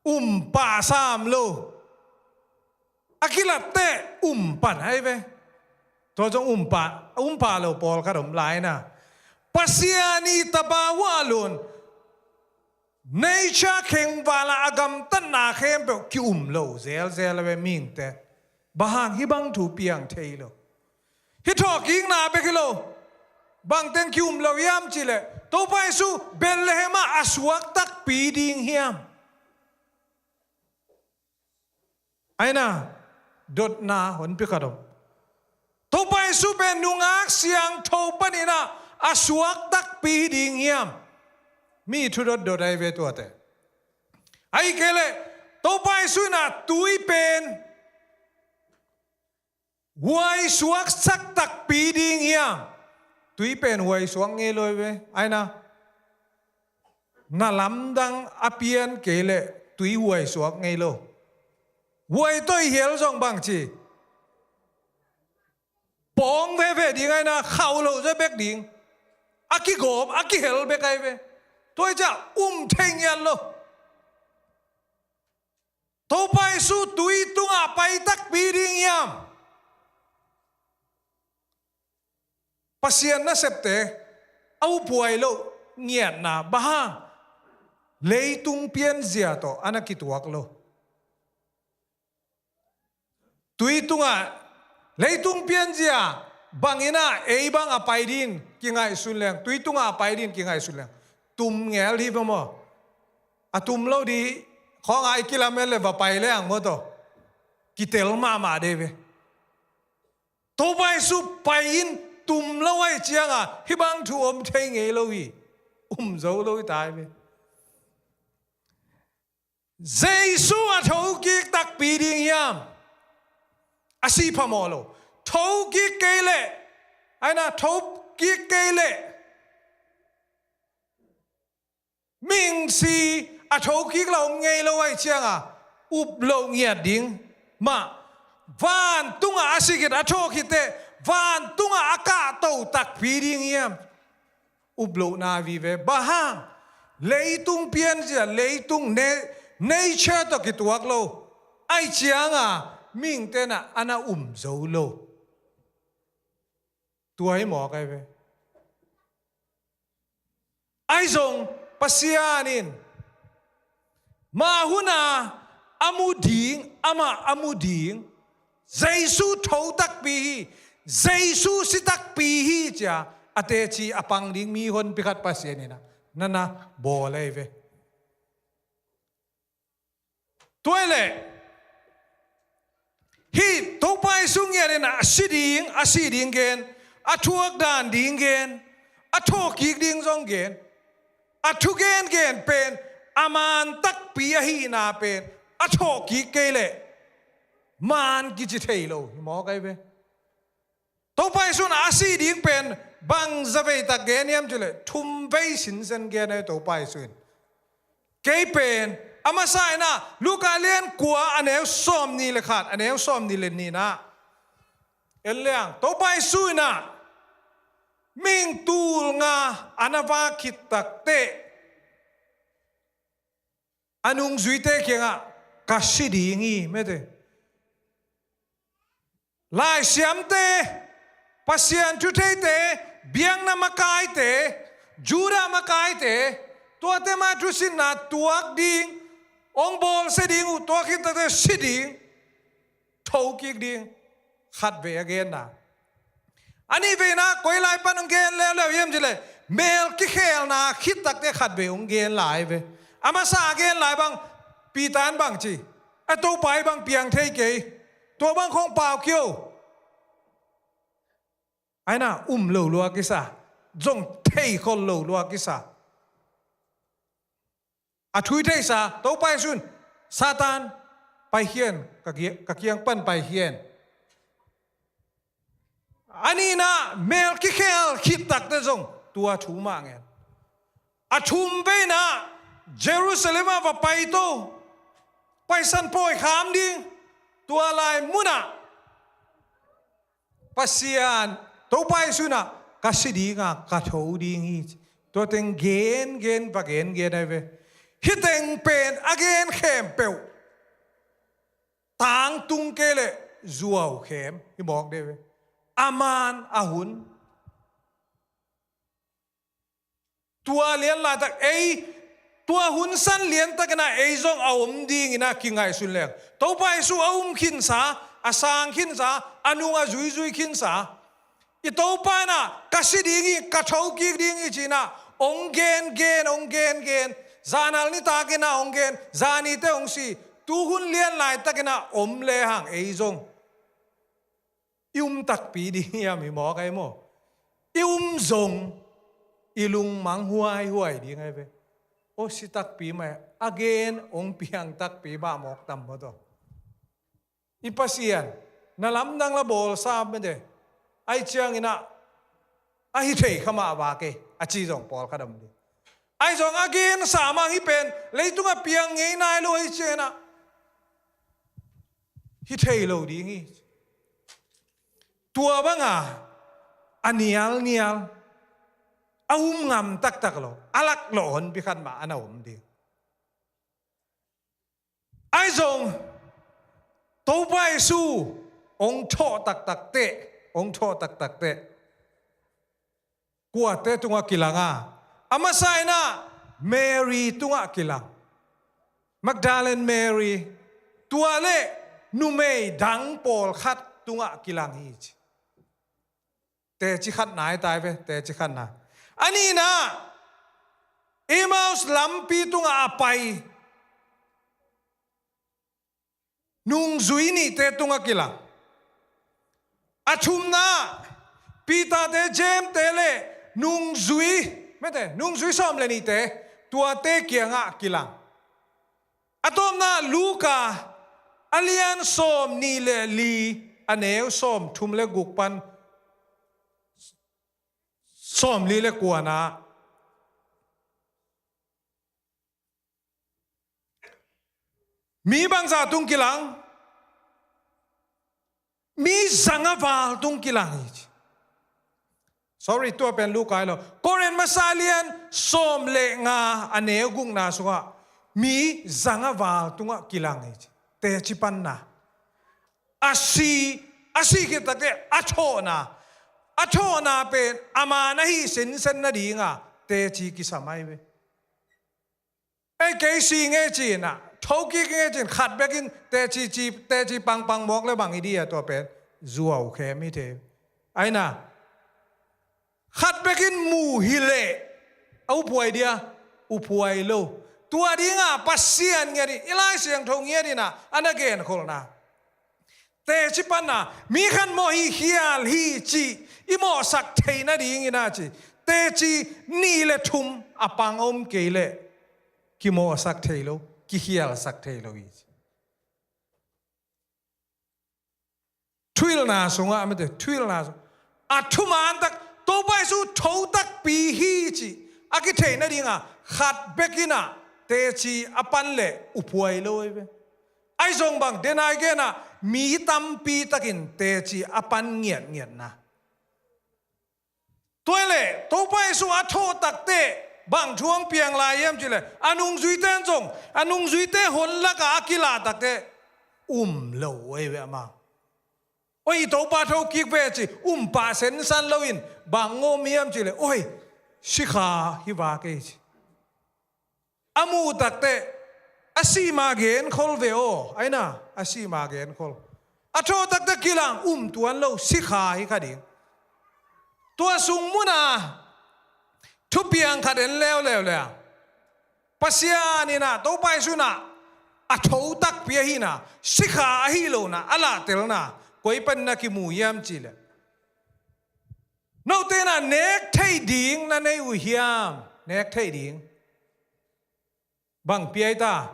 um pah sam lo. A kilatte um pan ai ve. Tua zong um pah, um pah lo pawlkhat om laina. Pasian i tabawa lun nature khengvala a gamtatna khempeuh ki-um lo zelzel a ve mihingte. Bang hang hih bang thu piang thei lo. Hih thawhkikna bek hi lo. Bangteng ki-um lo hiam cihleh Topa Jesu Bethlehem ah a suak takpi ding hiam? Aina, dotna honpi khat om. Topa Jesu pen nungak siangtho panin ah a suak takpi ding hiam? Mi thu dotdot ai ve tuate. Ai kei leh Topa Jesu in ah tui pen huai suak sak takpi ding hiam? Tui pen huai suak ngei lo ei ve. Aina, na lamdang a pian kei leh tui huai suak ngei lo. Huai tawh i hel zong bang ci? Pawng veve ding aina, khauh loh zia bek ding. A kigawp, a kihel bek ai ve. Tua ciang um thei ngiat lo. Topa Jesu tui tungah pai takpi ding hiam? Pasian nasepte a uphuai loh ngiatna bang hang? Leitung pianzia tawh a na kituak lo. Tui tungah, leitung pianzia bangin ah ei bang a pai din kingaihsun leng, tui tungah a pai din kingaihsun leng tum ngel hi ve maw? A tum lo di khawng a i kilamen le va pai leng maw taw? Kitel mahmah de ve. Topa Jesu pai in tum lo ai cianga hih bang thu om thei ngei lo hi. Um zo lo hi tai ve. Jesu a thokik takpi ding hiam? A sih phamawh lo. Thokik kei leh, aina, thokik kei leh mihing si a thokik la om ngei lo ai cianga up loh ngiat ding mah. Vantungah a si khit, a thawh khit teh vantungah a kahto takpi ding hiam? Up lohna vive. Bang hang? Leitung pianzia, leitung ne-, nature tawh kituak lo ai cianga mihingte in ah a na um zo lo. Tua hi mawk ai ve. Ai zong Pasian in Mah huna a mu ding, amah a mu ding, Jesu tho takpi hi, Jesu si takpi hi cia a teci a pang ding mi honpi khat Pasian in ah na na bawl ahi ve. Tua hi leh hih Topa Jesu ngiat in ah a si ding, a si ding gen, a thuak dan ding gen, a thawhkik ding zong gen. A thugengen pen a man takpi ahihna pen a thawhkik kei leh man kici thei lo hi mawk ahi ve. Topa Jesu in ah a si ding pen bang zavei tak gen hiam cih leh thum vei sinsen gen ahi Topa Jesu in. Kei pen a masa in ah Luka lian kua a neu sawmnih le khat, a neu sawmnih le nih in ah en leng Topa Jesu in ah mihing tul nga a na vak khit takteh a nungzuite kiangah ka si ding hi, mete. Laisiamte, Pasian thu theite, biakna makaite, Judah makaite, tuate mah thusinna tuak ding, hong bawlsia ding uh, tua khit takteh si ding, thokik ding, khatvei a genna. A nihveina koi lai pan hong gen leuleu hiam cih leh mel kikhelna khit takteh khatvei hong gen lai ve. A masa a gen lai bang Peter in bang ci, a Topa, hih bang piang thei kei, tua bang khong pau kio. Aina um lo lua kisa, zong thei khol lo lua kisa. A thu i theihsa Topa Jesu in, Satan, paikhia in, ka ki-, ka kiang pan paikhia in. A nihna mel kikhel khit takteh zong tua thu mah ngen. A thum veina Jerusalem ah va paito, Paisan pawi kham ding, tua lai munah Pasian, Topa Jesu in ah ka si ding a, ka tho ding hi. Tua teng gengen va gengen ahi ve. Hih teng pen a gen khempeuh tangtung kei leh zuau khem hi mawk ding ve. A man a hun. Tua lian laitak ei, tua hun san liantakin ah ei zong a om dingin ah kingaihsun leng, Topa Jesu a um khinsa, a sang khinsa, a nung a zuizui khinsa, i Topa in ah ka si ding hi, ka thokik ding hi ci-in ah hong gengen, hong gengen, zanal nitakin ah hong gen, zanite hong si, tuhun lian laitakin ah om lehang ei zong i um takpi ding hiam hi mawk ahi maw? I um zong i lungmang huaihuai ding ahi ve. Aw, si takpi mah, a gen hong piang takpi mah mawk tam maw taw? I Pasian na lamdang la bawlsa mete. Ahi ciangin ah a hi thei kha mah vak e, a ci zong pawlkhat om ding. Ahi zong a gensa mah hih pen leitungah piang ngei nai lo ahi ciangin ah hi thei lo ding hi. Tua banga a nialnial, a um ngam taktak lo, a lak lawh honpi khat mah a na om ding. Ahi zong Topa Jesu hong thawh taktak teh, hong thawh taktak teh kuate tungah kilang a, a masa in ah Mary tungah kilang. Magdalene Mary, tua le numei dang pawlkhat tungah kilang hi ci. Teci khatna hi tai ve, teci khatna. A nihna, Emmaus lampi tungah a pai nungzui nihte tungah kilang. A thumna, Peter-te, James-te le nungzui, mete, nungzui sawm le nihte, tuate kiangah kilang. A tawpna, Luka a lian sawmnih le li, a neu sawmthum le guk pan sawmli le kuana. Mi bangzah tung kilang? Mi zanga val tung kilang hi ci. Sorry, tua pen Luka hi lo. Korin masa lian sawm le nga, a neu gukna sungah mi zanga val tungah kilang hi ci. Teci panna. A si, a si khit takteh a thawhna, a thawhna pen a man ahi sinsen nadinga teci kisam ahi ve. Ei, kei si ngei ci-in ah, Thokik nge cin khat bekin teci ci, teci pangpang mawk le bang i dia tua pen zuau khem hi thei. Aina, khat bekin mu hi leh a uphuai dia, uphuai lo. Tua dinga Pasian ngiat in, i Lai Siangtho ngiat in ah a na genkholhna, teci panna, mi khat mawh hi khial hi ci, i mawhsak theih nadingin ah ci, teci nih le thum a pang om kei leh kimawhsak thei lo, kikhialsak thei lo hi ci. Thuhilhna sungah, mite, thuhilhna sung a thuman tak, Topa Jesu tho takpi hi ci a kitheih nadinga khat bekin ah teci a pan le uphuai lo ei ve. Ahi zong bang, denai genah mi tampi takin teci a pan ngiatngiatna. Tua hi leh Topa Jesu a thawh takteh bang thu hong piang lai hiam cileh, a nungzuite in zong, a nungzuite hon lakah a kilah takteh um lo ei ve amah. Oi, i Topa thokik ve ci, um pah sensan loin bang ngawm hiam cileh, oi, sikha hi vak ei ci. A muh takteh a sih ma genkhol ve aw, aina, a sih ma genkhol. A thawh takteh kilang, um tuan lo, sikha hi kha ding. Tua sung muna thupiang khat en leuleu le a, Pasian in ah, Topa Jesu in ah a tho takpi ahihna, sikha ahi lohna a lahtelna koi panin na kimu hiam cileh, note in ah nek theih ding na nei uh hiam? Nek theih ding bang pia i ta?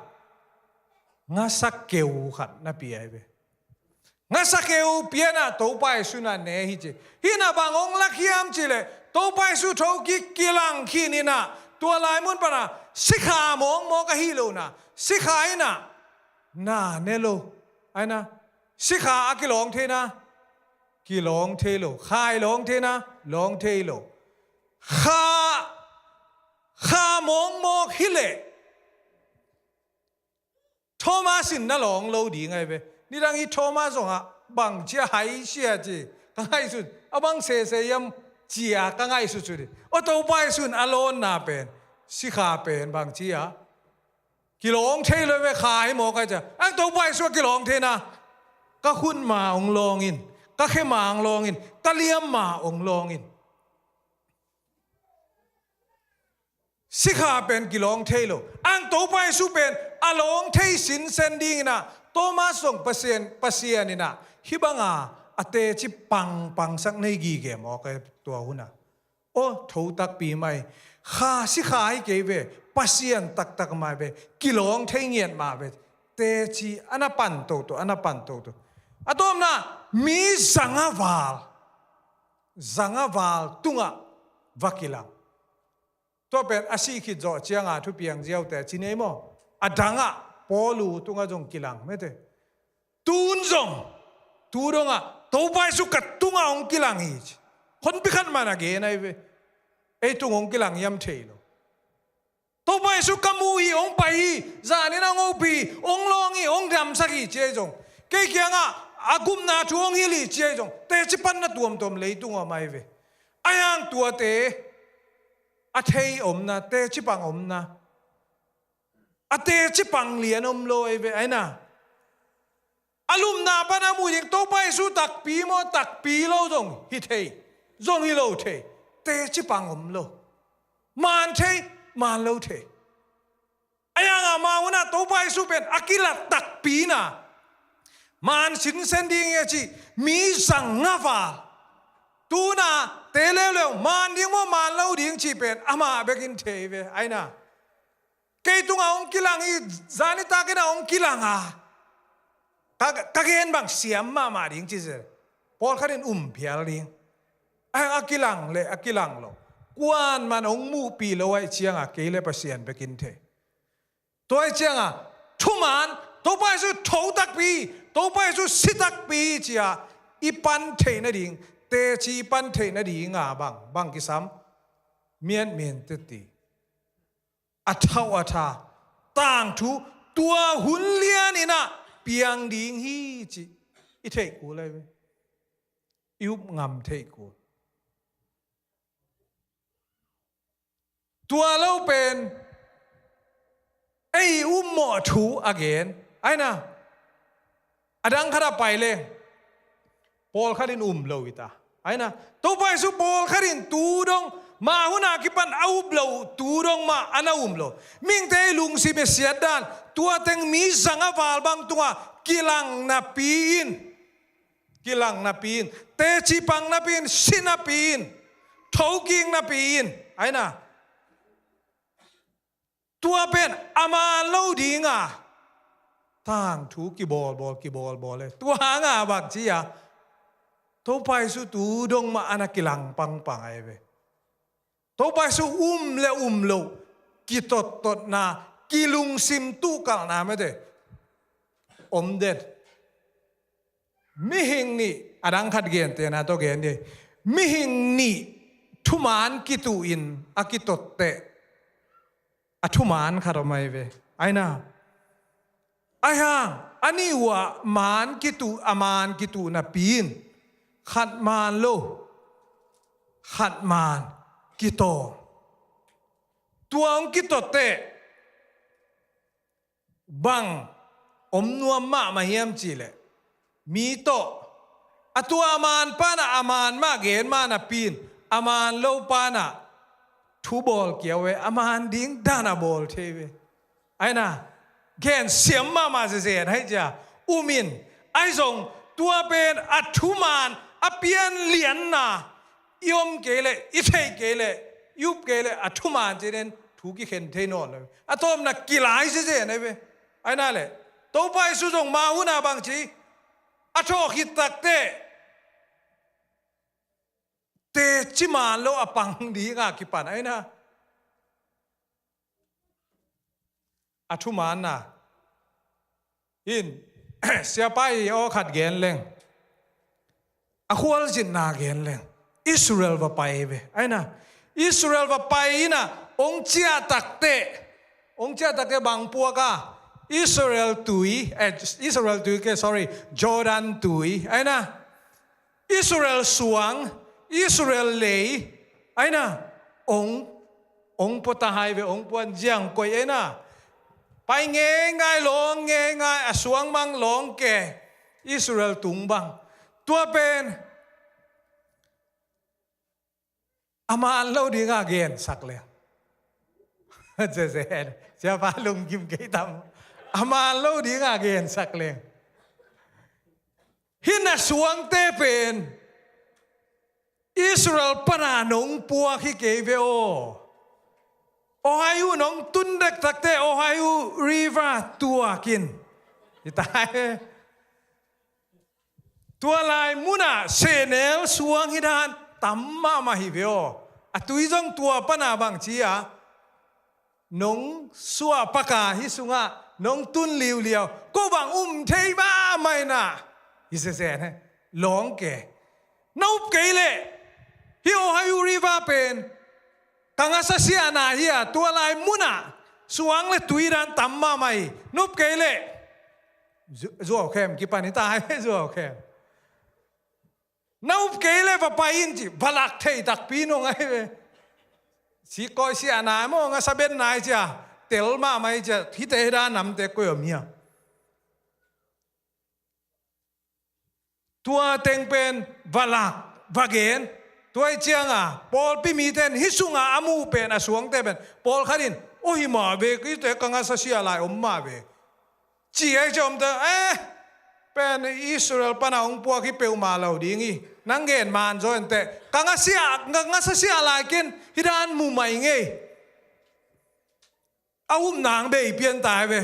Ngasa keu khat na pia hi ve. Ngasa keu pia in ah Topa Jesu in ah ne hi ci. Hih in ah bang hong lak hiam cileh, Topa Jesu thokik kilang khin in ah tua lai mun pan ah sikha mawkmawk ahi lohna, sikha in ah na ne lo. Aina, sikha a kilawng theihna, kilawng thei lo. Kha i lawng theihna, lawng thei lo. Kha, kha mawkmawk hi leh Thomas in na lawng lo ding ahi ve. Nidang hi Thomas zongah bang cia hai sia ci ka ngaihsut, a bang sese hiam cia ka ngaihsut sut hi. Aw, Topa Jesu in a lawnna pen, sikha pen bang cia kilawng thei lo ve, kha hi mawk ai cia. Ang Topa Jesu a kilawng theihna, ka khut ma hong lawng in, ka khe ma hong lawng in, ka liam ma hong lawng in. Sikha pen kilawng thei lo. Ang Topa Jesu pen a lawng thei sinsen dingin ah Thomas zong Pasian, Pasian in ah hih banga a teci pangpangsak nei gige mawk e tua hun ah. Aw, tho takpi mai. Kha, sikha hi kei ve. Pasian taktak mai ve. Kilawng thei ngiat mah ve. Teci a na pan toto, a na pan toto. A tawpna, mi zanga val, zanga val tungah va kilang. Tua pen a sih khit zawh cianga thupiang ziaute ci nei maw? A dangah Paulu tungah zong kilang mete. Tun zong, tu dongah Topa Jesu ka tungah hong kilang hi ci. Honpi khat man a gen ahi ve. Ei tung hong kilang hiam thei lo. Topa Jesu ka mu hi, hong pai hi, zanin hong hopih hi, hong lawng hi, hong damsak hi ci ahi zong, kei kiangah a gupna thu hong hilh hi ci ahi zong, teci panna tuamtuam leitung om ahi ve. Ahi hang tuate a thei omna, teci pang omna, a teci pang lian om lo ahi ve, aina. A lupna pan a muh ding, Topa Jesu takpi maw, takpi lo zong hi thei, zong hi lo thei, teci pang om lo. Maan thei, maan lo thei. Ahi hangah mah hunah Topa Jesu pen a kilat takpi na, maan sinsen ding hi a cih, mi zanga val, tuna te leuleu, maan ding maw, maan lo ding cih pen amah bekin thei ve, aina. Kei tungah hong kilang hi, zani takin ah hong kilang a, ka, ka gen bang siam mahmah ding ci zel. Pawlkhat in um phial ding. A, a kilang le a kilang lo, kuaman hong muhpih lo ahih ciangah kei le Pasian bekin thei. Tua ahih ciangah thuman, Topa Jesu tho takpi, Topa Jesu si takpi ci-a i pan theih nading, teci pan theih nadinga bang, bang kisam? Mianmin teti a thauh a tha tangthu, tua hun lianin ah piang ding hi cih i theih kul ahi ve. I up ngam theih kul. Tua lo pen ei um mawh thu a gen. Aina, a dang khat a pai leng pawlkhat in um lo hi ta. Aina, Topa Jesu pawlkhat in tu dong, mah hun a kipan a up lo tu dong mah a na um lo. Mihingte i lungsim i siat dan, tua teng mi zang a val bang tungah kilang napi in, kilang napi in, teci pang napi in, si napi in, thokik napi in. Aina, tua pen a man lo ding a, tangthu kibawlbawl, kibawlbawl e. Tua hang a bang ci a, Topa Jesu tu dong mah a na kilang pangpang ahi ve. Topa Jesu um le um lo, kitottotna, kilungsim tukalna mete om den. Mihing nih, a dang khat gentehna tawh gen dih. Mihing nih thuman kituh in a kitotteh, a thuman khat om ahi ve. Aina, ahi hang a nih uh ah man kituh, a man kituh napi in khat man lo, khat man kitawng. Tua hong kitotteh bang om nuam mahmah hiam cih leh, mi tawh a tua a man pan ah a man mah gen mah napi in, a man lo pan ah thu bawl kiau ve, a man ding dan a bawl thei ve. Aina, gen siam mahmah zezen hai cia, um in, ahi zong tua pen a thuman a pianlianna, i om kei leh, i theih kei leh, i up kei leh, a thuman cinin thu kikhen thei nawn lo. A tawpna kilai zezen ahi ve. Aina le, Topa Jesu zong mah hun a bang ci, a thawh khit takteh teci man lo a pang ding a kipan aina. A thumanna in, siapa i aw khat gen leng, a khualzinna gen leng, Israel va pai ve. Aina, Israel va pai ina, hong ciah takteh, hong ciah takteh bang puak a, Israel tui, eh, Israel tui ke, sorry, Jordan tui. Aina, Israel suang, Israel lei, aina, ong, ong pua ta hai ve, ong puan ziang koih aina. Pai ngeingai, lawng ngeingai, a suang mang lawng ke, Israel tung bang. Tua pen a man lo ding a gensak leng. Zezen, siapa lungkim kei tam. A man lo ding a gensak leng. Hih na suangte pen Israel pana nong puak hi kei ve aw. Ohio nong tun dek takte Ohio River tuakin. Hi ta e. Tua lai munah sehnel suang hi dan tam mahmah hi ve aw. A tui zong tua pana bang ci a, nong suah paka hih sungah nong tun liuliau, ko bang um thei mahmah inah. Hi zezen he. Lawng ke. Na up kei leh hih Ohio River pen ka ngasa siahna hi a, tua lai munah suang le tui dan tam mahmah hi. Na up kei leh zu-, zuaukhem kipan hi ta hi, zuaukhem. Na up kei leh va pai in ci, va lak thei takpi nong ahi ve. Sikawi siahna maw, ngasa betna hi cia, tel mahmah hi cia, hihte hi dan namte koi om hia. Tua teng pen va lak, va gen. Tua hi cianga pawlpi mite in hih sunga a muh pen a suangte pen pawlkhat in, aw hi mah ve, hihte ka ngasa siah lai om mah ve. Ci ahi ciah omte, eh, pen Israel pana hong puak hi peuhmah lo ding hi. Nang gen man zaw inteh. Ka ngasa siah, ka ngasa siah lai ken hih dan mu mai ngei. A upna hong bei pian ta hi ve.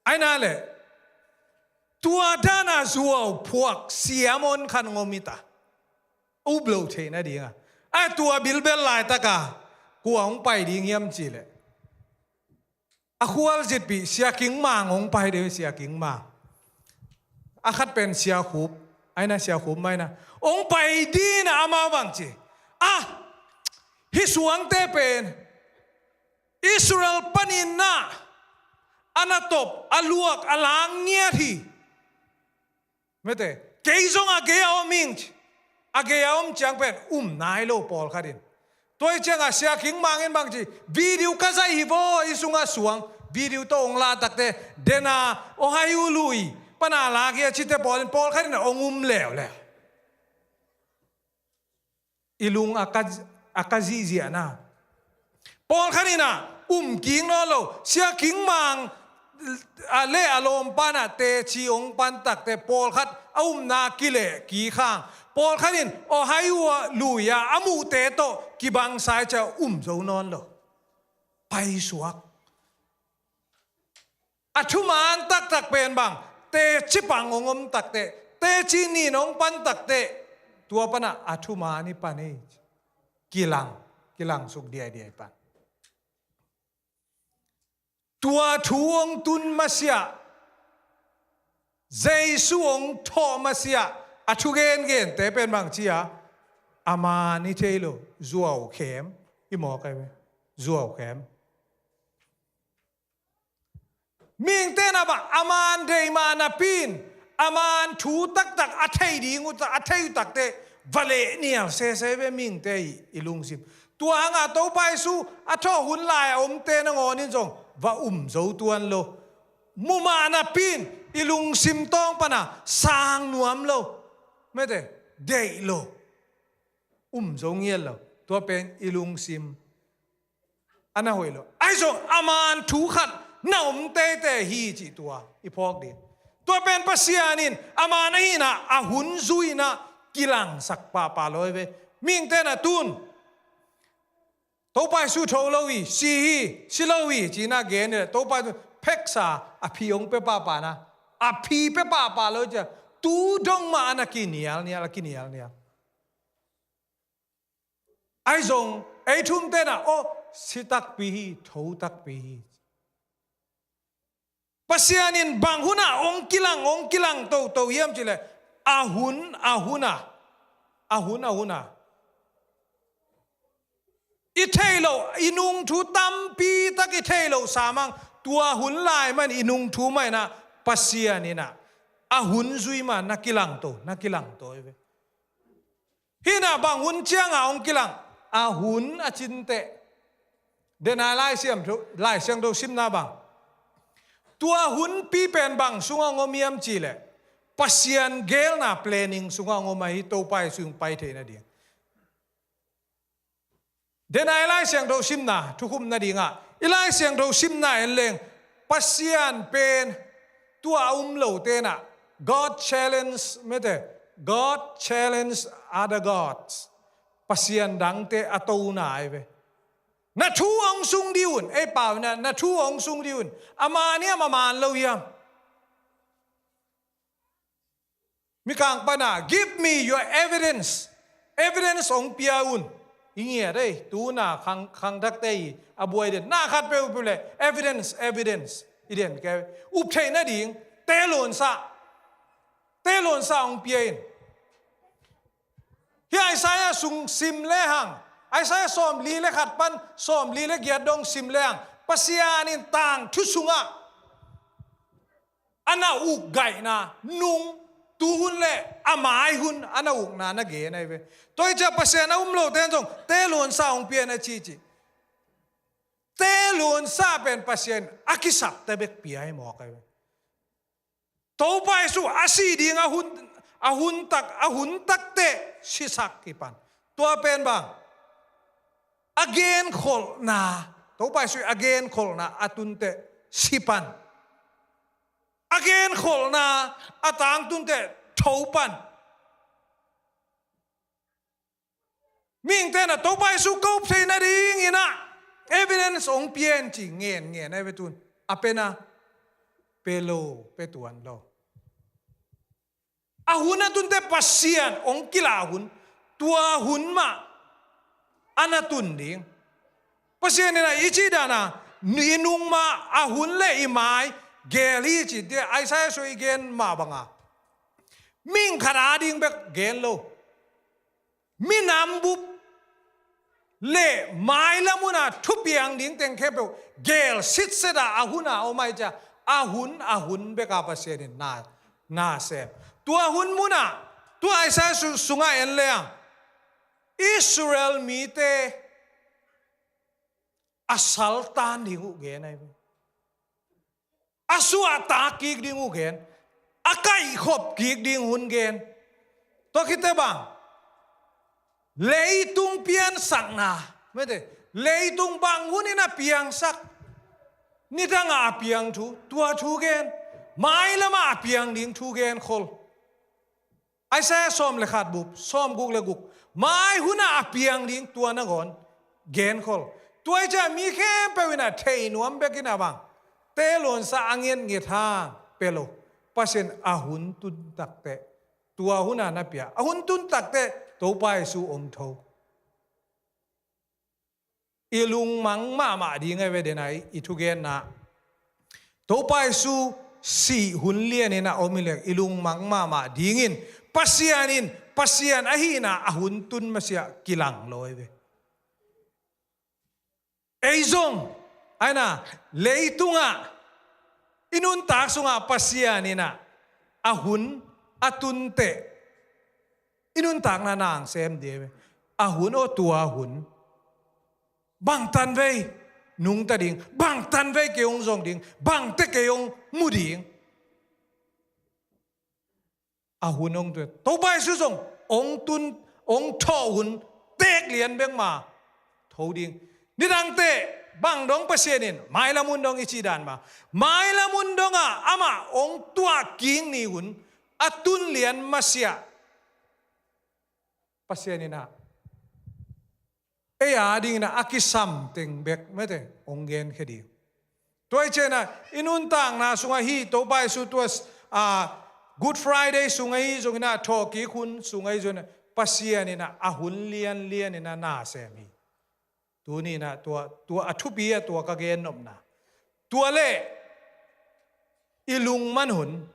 Aina leh tua dana zuau phuak siam on khan ngom hi ta. Up lo theihna dinga. A tua bilbel laitaka kua hong pai ding hiam ci leh, a khualzitpih Sia King Mang hong pai ding, Sia King Mang. A khat pen Sia Khup, aina Sia Khup maina. Hong pai dina amau bang ci. Ah, hih suangte pen Israel paninna a na top, a luak, a lang ngiat hi. Mete, kei zong a gei a om ing ci. A gei a om ciang pen um nai lo pawlkhat in. Tua hi ciangah Sia King Mang in bang ci, video ka zaih hi vaw, i sungah suang, video tawh hong lak takte, dena, Ohio lui pana lak hi a cite pawl in pawlkhat in ah hong um leuleu. I lung a ka, a ka zihziahna. Pawlkhat in ah um kik nawn lo, Sia King Mang a le a lawmpa in ah teci hong pan takte pawlkhat a upna kileh kik hang. Pawlkhat in Ohio lui-a a muhte tawh kibang sa hi ciah um zo nawn lo. Paisuak. A thuman taktak pen bang, teci pang hong om takte, teci nin hong pan takte, tua pana a thuman hi pan hi. Kilang, kilang suk diaidiai pan. Tua thu hong tun masiah, Jesu hong thawh masiah, a thu gengente pen bang ci a, a man hi thei lo, zuaukhem, i mawk ai ve, zuaukhem. Mihingte in ah bang, a man deih mah napi in, a man thu taktak a thei ding uh, a thei uh takte, va leh nial sese ve mihingte i, i lungsim. Tua hangah Topa Jesu a thawh hun lai a omte nangawn in zong va um zo tuan lo. Mu mah napi in, i lungsim tawng pana sang nuam lo. Mete, deih lo. Um zo ngiat lo. Tua pen i lungsim a na hoih lo. Ahi zong a man thu khat na om teitei hi cih tua i phawk ding. Tua pen Pasian in a man ahihna, a hun zui in ah kilangsak pahpah lo hi ve. Mihingte in ah tun Topa Jesu tho lo hi, si hi, si lo hi ci-in ah gen hi leh, Topa Jesu pheksa a phi hong pia pahpah na, a phi pia pahpah lo hi ciah, tu dong mah a na kinialnial, a kinialnial. Ahi zong ei thumte in ah, aw, si takpi hi, tho takpi hi. Pasian in bang hun ah hong kilang, hong kilang toto hiam cih leh, a hun, a hun ah, a hun, a hun ah i theih loh, i nung thu tampi tak i theih loh sam hang, tua hun lai mah in i nung thu mah in ah Pasian in ah a hun zui mah na kilangto, na kilangto hi ve. Hih in ah bang hun ciangah hong kilang, a hun a cin teh. Dena Lai Siangtho, Lai Siangtho simna bang, tua hunpi pen bang sungah hong om hiam cih leh, Pasian geelna planning sungah hong om ahi, Topa Jesu hong pai theih nading. Dena i Lai Siangtho simna thukhupna dingah, i Lai Siangtho simna en leng, Pasian pen tua a um lote in ah, God challenge, mete, God challenge other gods. Pasian dangte a tona ahi ve. Na thu hong sung dih un, ei pau in ah, na thu hong sung dih un. A man hiam, a man lo hiam? Mikang pana, "Give me your evidence." Evidence hong pia un. I ngiat ei, tu-in ah khang, khangthakte i a buai den. Na khat peuhpeuh leh evidence, evidence i den kei. Up theih nading, teluansa. Teluansa hong pia in. Hih Isaiah sung sim lehang, Isaiah sawmli le khat pan sawmli le giat dong sim lehang, Pasian in tangthu sungah a na uk gaihna nung, tuhun le a mai hun a na ukna na gen ahi ve. Tua hi ciah Pasian a um lote in zong teluansa hong pia in a ci ci. Teluansa pen Pasian a kisapte bek pia hi mawk ahi ve. Topa Jesu a sih ding a hun, a hun tak, a hun takteh sisak hi pan. Tua pen bang, a genkholhna, Topa Jesu a genkholhna a tunteh si pan. A genkholhna a tangtunteh tho pan. Mihingte in ah Topa Jesu ka up theih nadingin ah evidence hong pia in ci ngen ngen ahi ve tun. A pia na, pia lo, pia tuan lo. A hun a tunteh Pasian hong kila hun, tua hun mah a na tun ding. Pasian in ah i cih dan a, i nung mah a hun le i mai geel hi ci, tua Isaiah sung i gen mah banga, mihing khat ading bek gen lo. Minam bup le mailam hun a thupiang ding teng khempeuh geel sitset a, a hun a om ahi ciah, a hun, a hun bek a Pasian in na, na sem. Tua hun mun ah, tua Isaiah su-, sungah en leng, Israel mite a saltan ding uh gen ahi ve. A suahtak kik ding uh gen, a kaihkhop kik ding hun gen. Tua khit teh bang, leitung piansakna, mete, leitung bang hun in a piangsak, nidangah a piang thu, tua thu gen, mailamah a piang ding thu gen khol. Isaiah sawm le khat bup, sawm guk le guk. Mai hunah a piang ding tua nangawn genkhol. Tua i ciah mi khempeuh in a thei nuam bekin a bang, teluansa a ngetnget hang pia lo. Pasian a hun tun takteh tua hunah na pia. A hun tun takteh Topa Jesu om tho. I lungmang mahmah ding ahi ve, den a i thugenna. Topa Jesu sih hun lianin a om hi leng i lungmang mahmah dingin Pasian in Pasian ahihna a hun tun masiah kilang lo ahi ve. Ei zong, aina, leitungah i nuntak sungah Pasian in a hun a tunteh i nuntakna nang sem ding ahi ve. A hun aw, tua hun. Bangtan vei nungta ding, bangtan vei kei hong zong ding, bangte kei hong mu ding. A hun hong tun, Topa Jesu zong hong tun, hong thawh hun teek lian bek ma tho ding. Nidangte bang dong Pasian in mailam hun dong i cih dan ma, mailam hun dongah amah hong tuah kik ni hun a tun lian masiah Pasian in a, ei a dingin a kisam teng bek mete hong genkhia ding. Tua i ciangin a i nuntakna sungah hi Topa Jesu tua, a, Good Friday sungah hi zongin a, thawhkik hun sungah hi zongin a, Pasian in a, a hun lianlian in a na sem hi. Tuni in a tua, tua a thupi a tua ka gennopna. Tua le i lungman hun,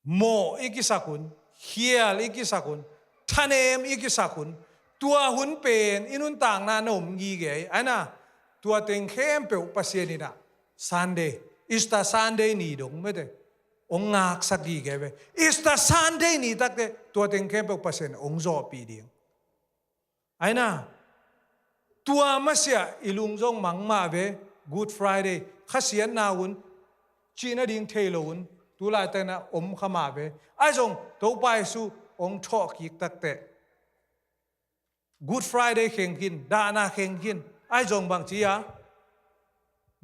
mawh i kisak hun, khial i kisak hun, thanem i kisak hun, tua hun pen i nuntakna na om gige hi. Aina, tua teng khempeuh Pasian in a Sunday, Easter Sunday ni dong mete hong ngaksak gige ve. Easter Sunday ni takteh tua teng khempeuh Pasian hong zawhpih ding. Aina, tua masiah i lung zong mang mah ve. Good Friday, khasiatna hun, cihna ding thei lo hun, tu laitak in a om kha mah ve. Ahi zong Topa Jesu hong thawhkik takteh Good Friday kheng khin, dahna kheng khin. Ahi zong bang ci a,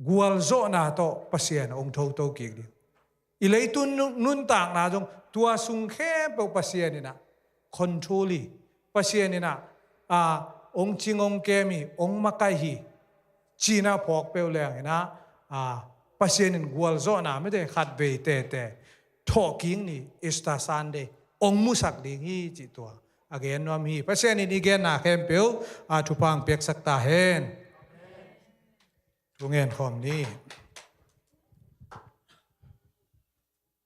gualzawhna tawh Pasian hong thoto kik ding. I leitung nun-, nuntakna zong tua sung khempeuh Pasian in a control hi. Pasian in a, a, hong cing hong kem hi, hong makaih hi. Cihna phawk peuh leng in a, a, Pasian in gualzawhna mete khatvei tete thawhkik ni Easter Sunday hong musak ding hi cih tua a gen nuam hi. Pasian in i genna khempeuh a thupha hong piaksak ta hen. Thu ngen khawm ni.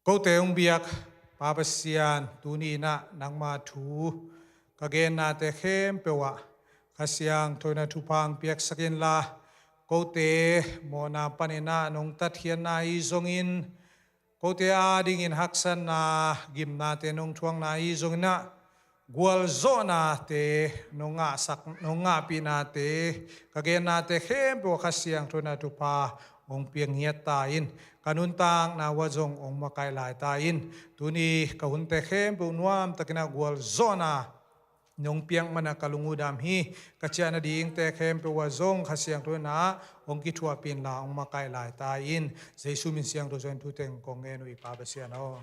Kote hong biak Pa Pasian, tuni in a nangma thu ka gennate khempeuh ah Kha Siangtho in a thupha hong piaksak inla, kote mawhna panin a nong tatkhiatna ahi zongin, kote a dingin haksatna, gimnate nong thuakna ahi zongin a, gualzawhnate nong ngahsak, nong ngahpihnate, ka gennate khempeuh ah Kha Siangtho in a thupha hong piak ngiat ta in. Ka nuntakna uah zong hong makaih lai ta in. Tuni ka hunte khempeuh nuamtakin a gualzawhna nong piak man a ka lung uh dam hi. Ka ciah nadingte khempeuh uah zong Kha Siangtho in a hong kithuahpih inla hong makaih lai ta in. Jesu min siangtho suangin thu teng kong ngen uh hi Pa Pasian aw.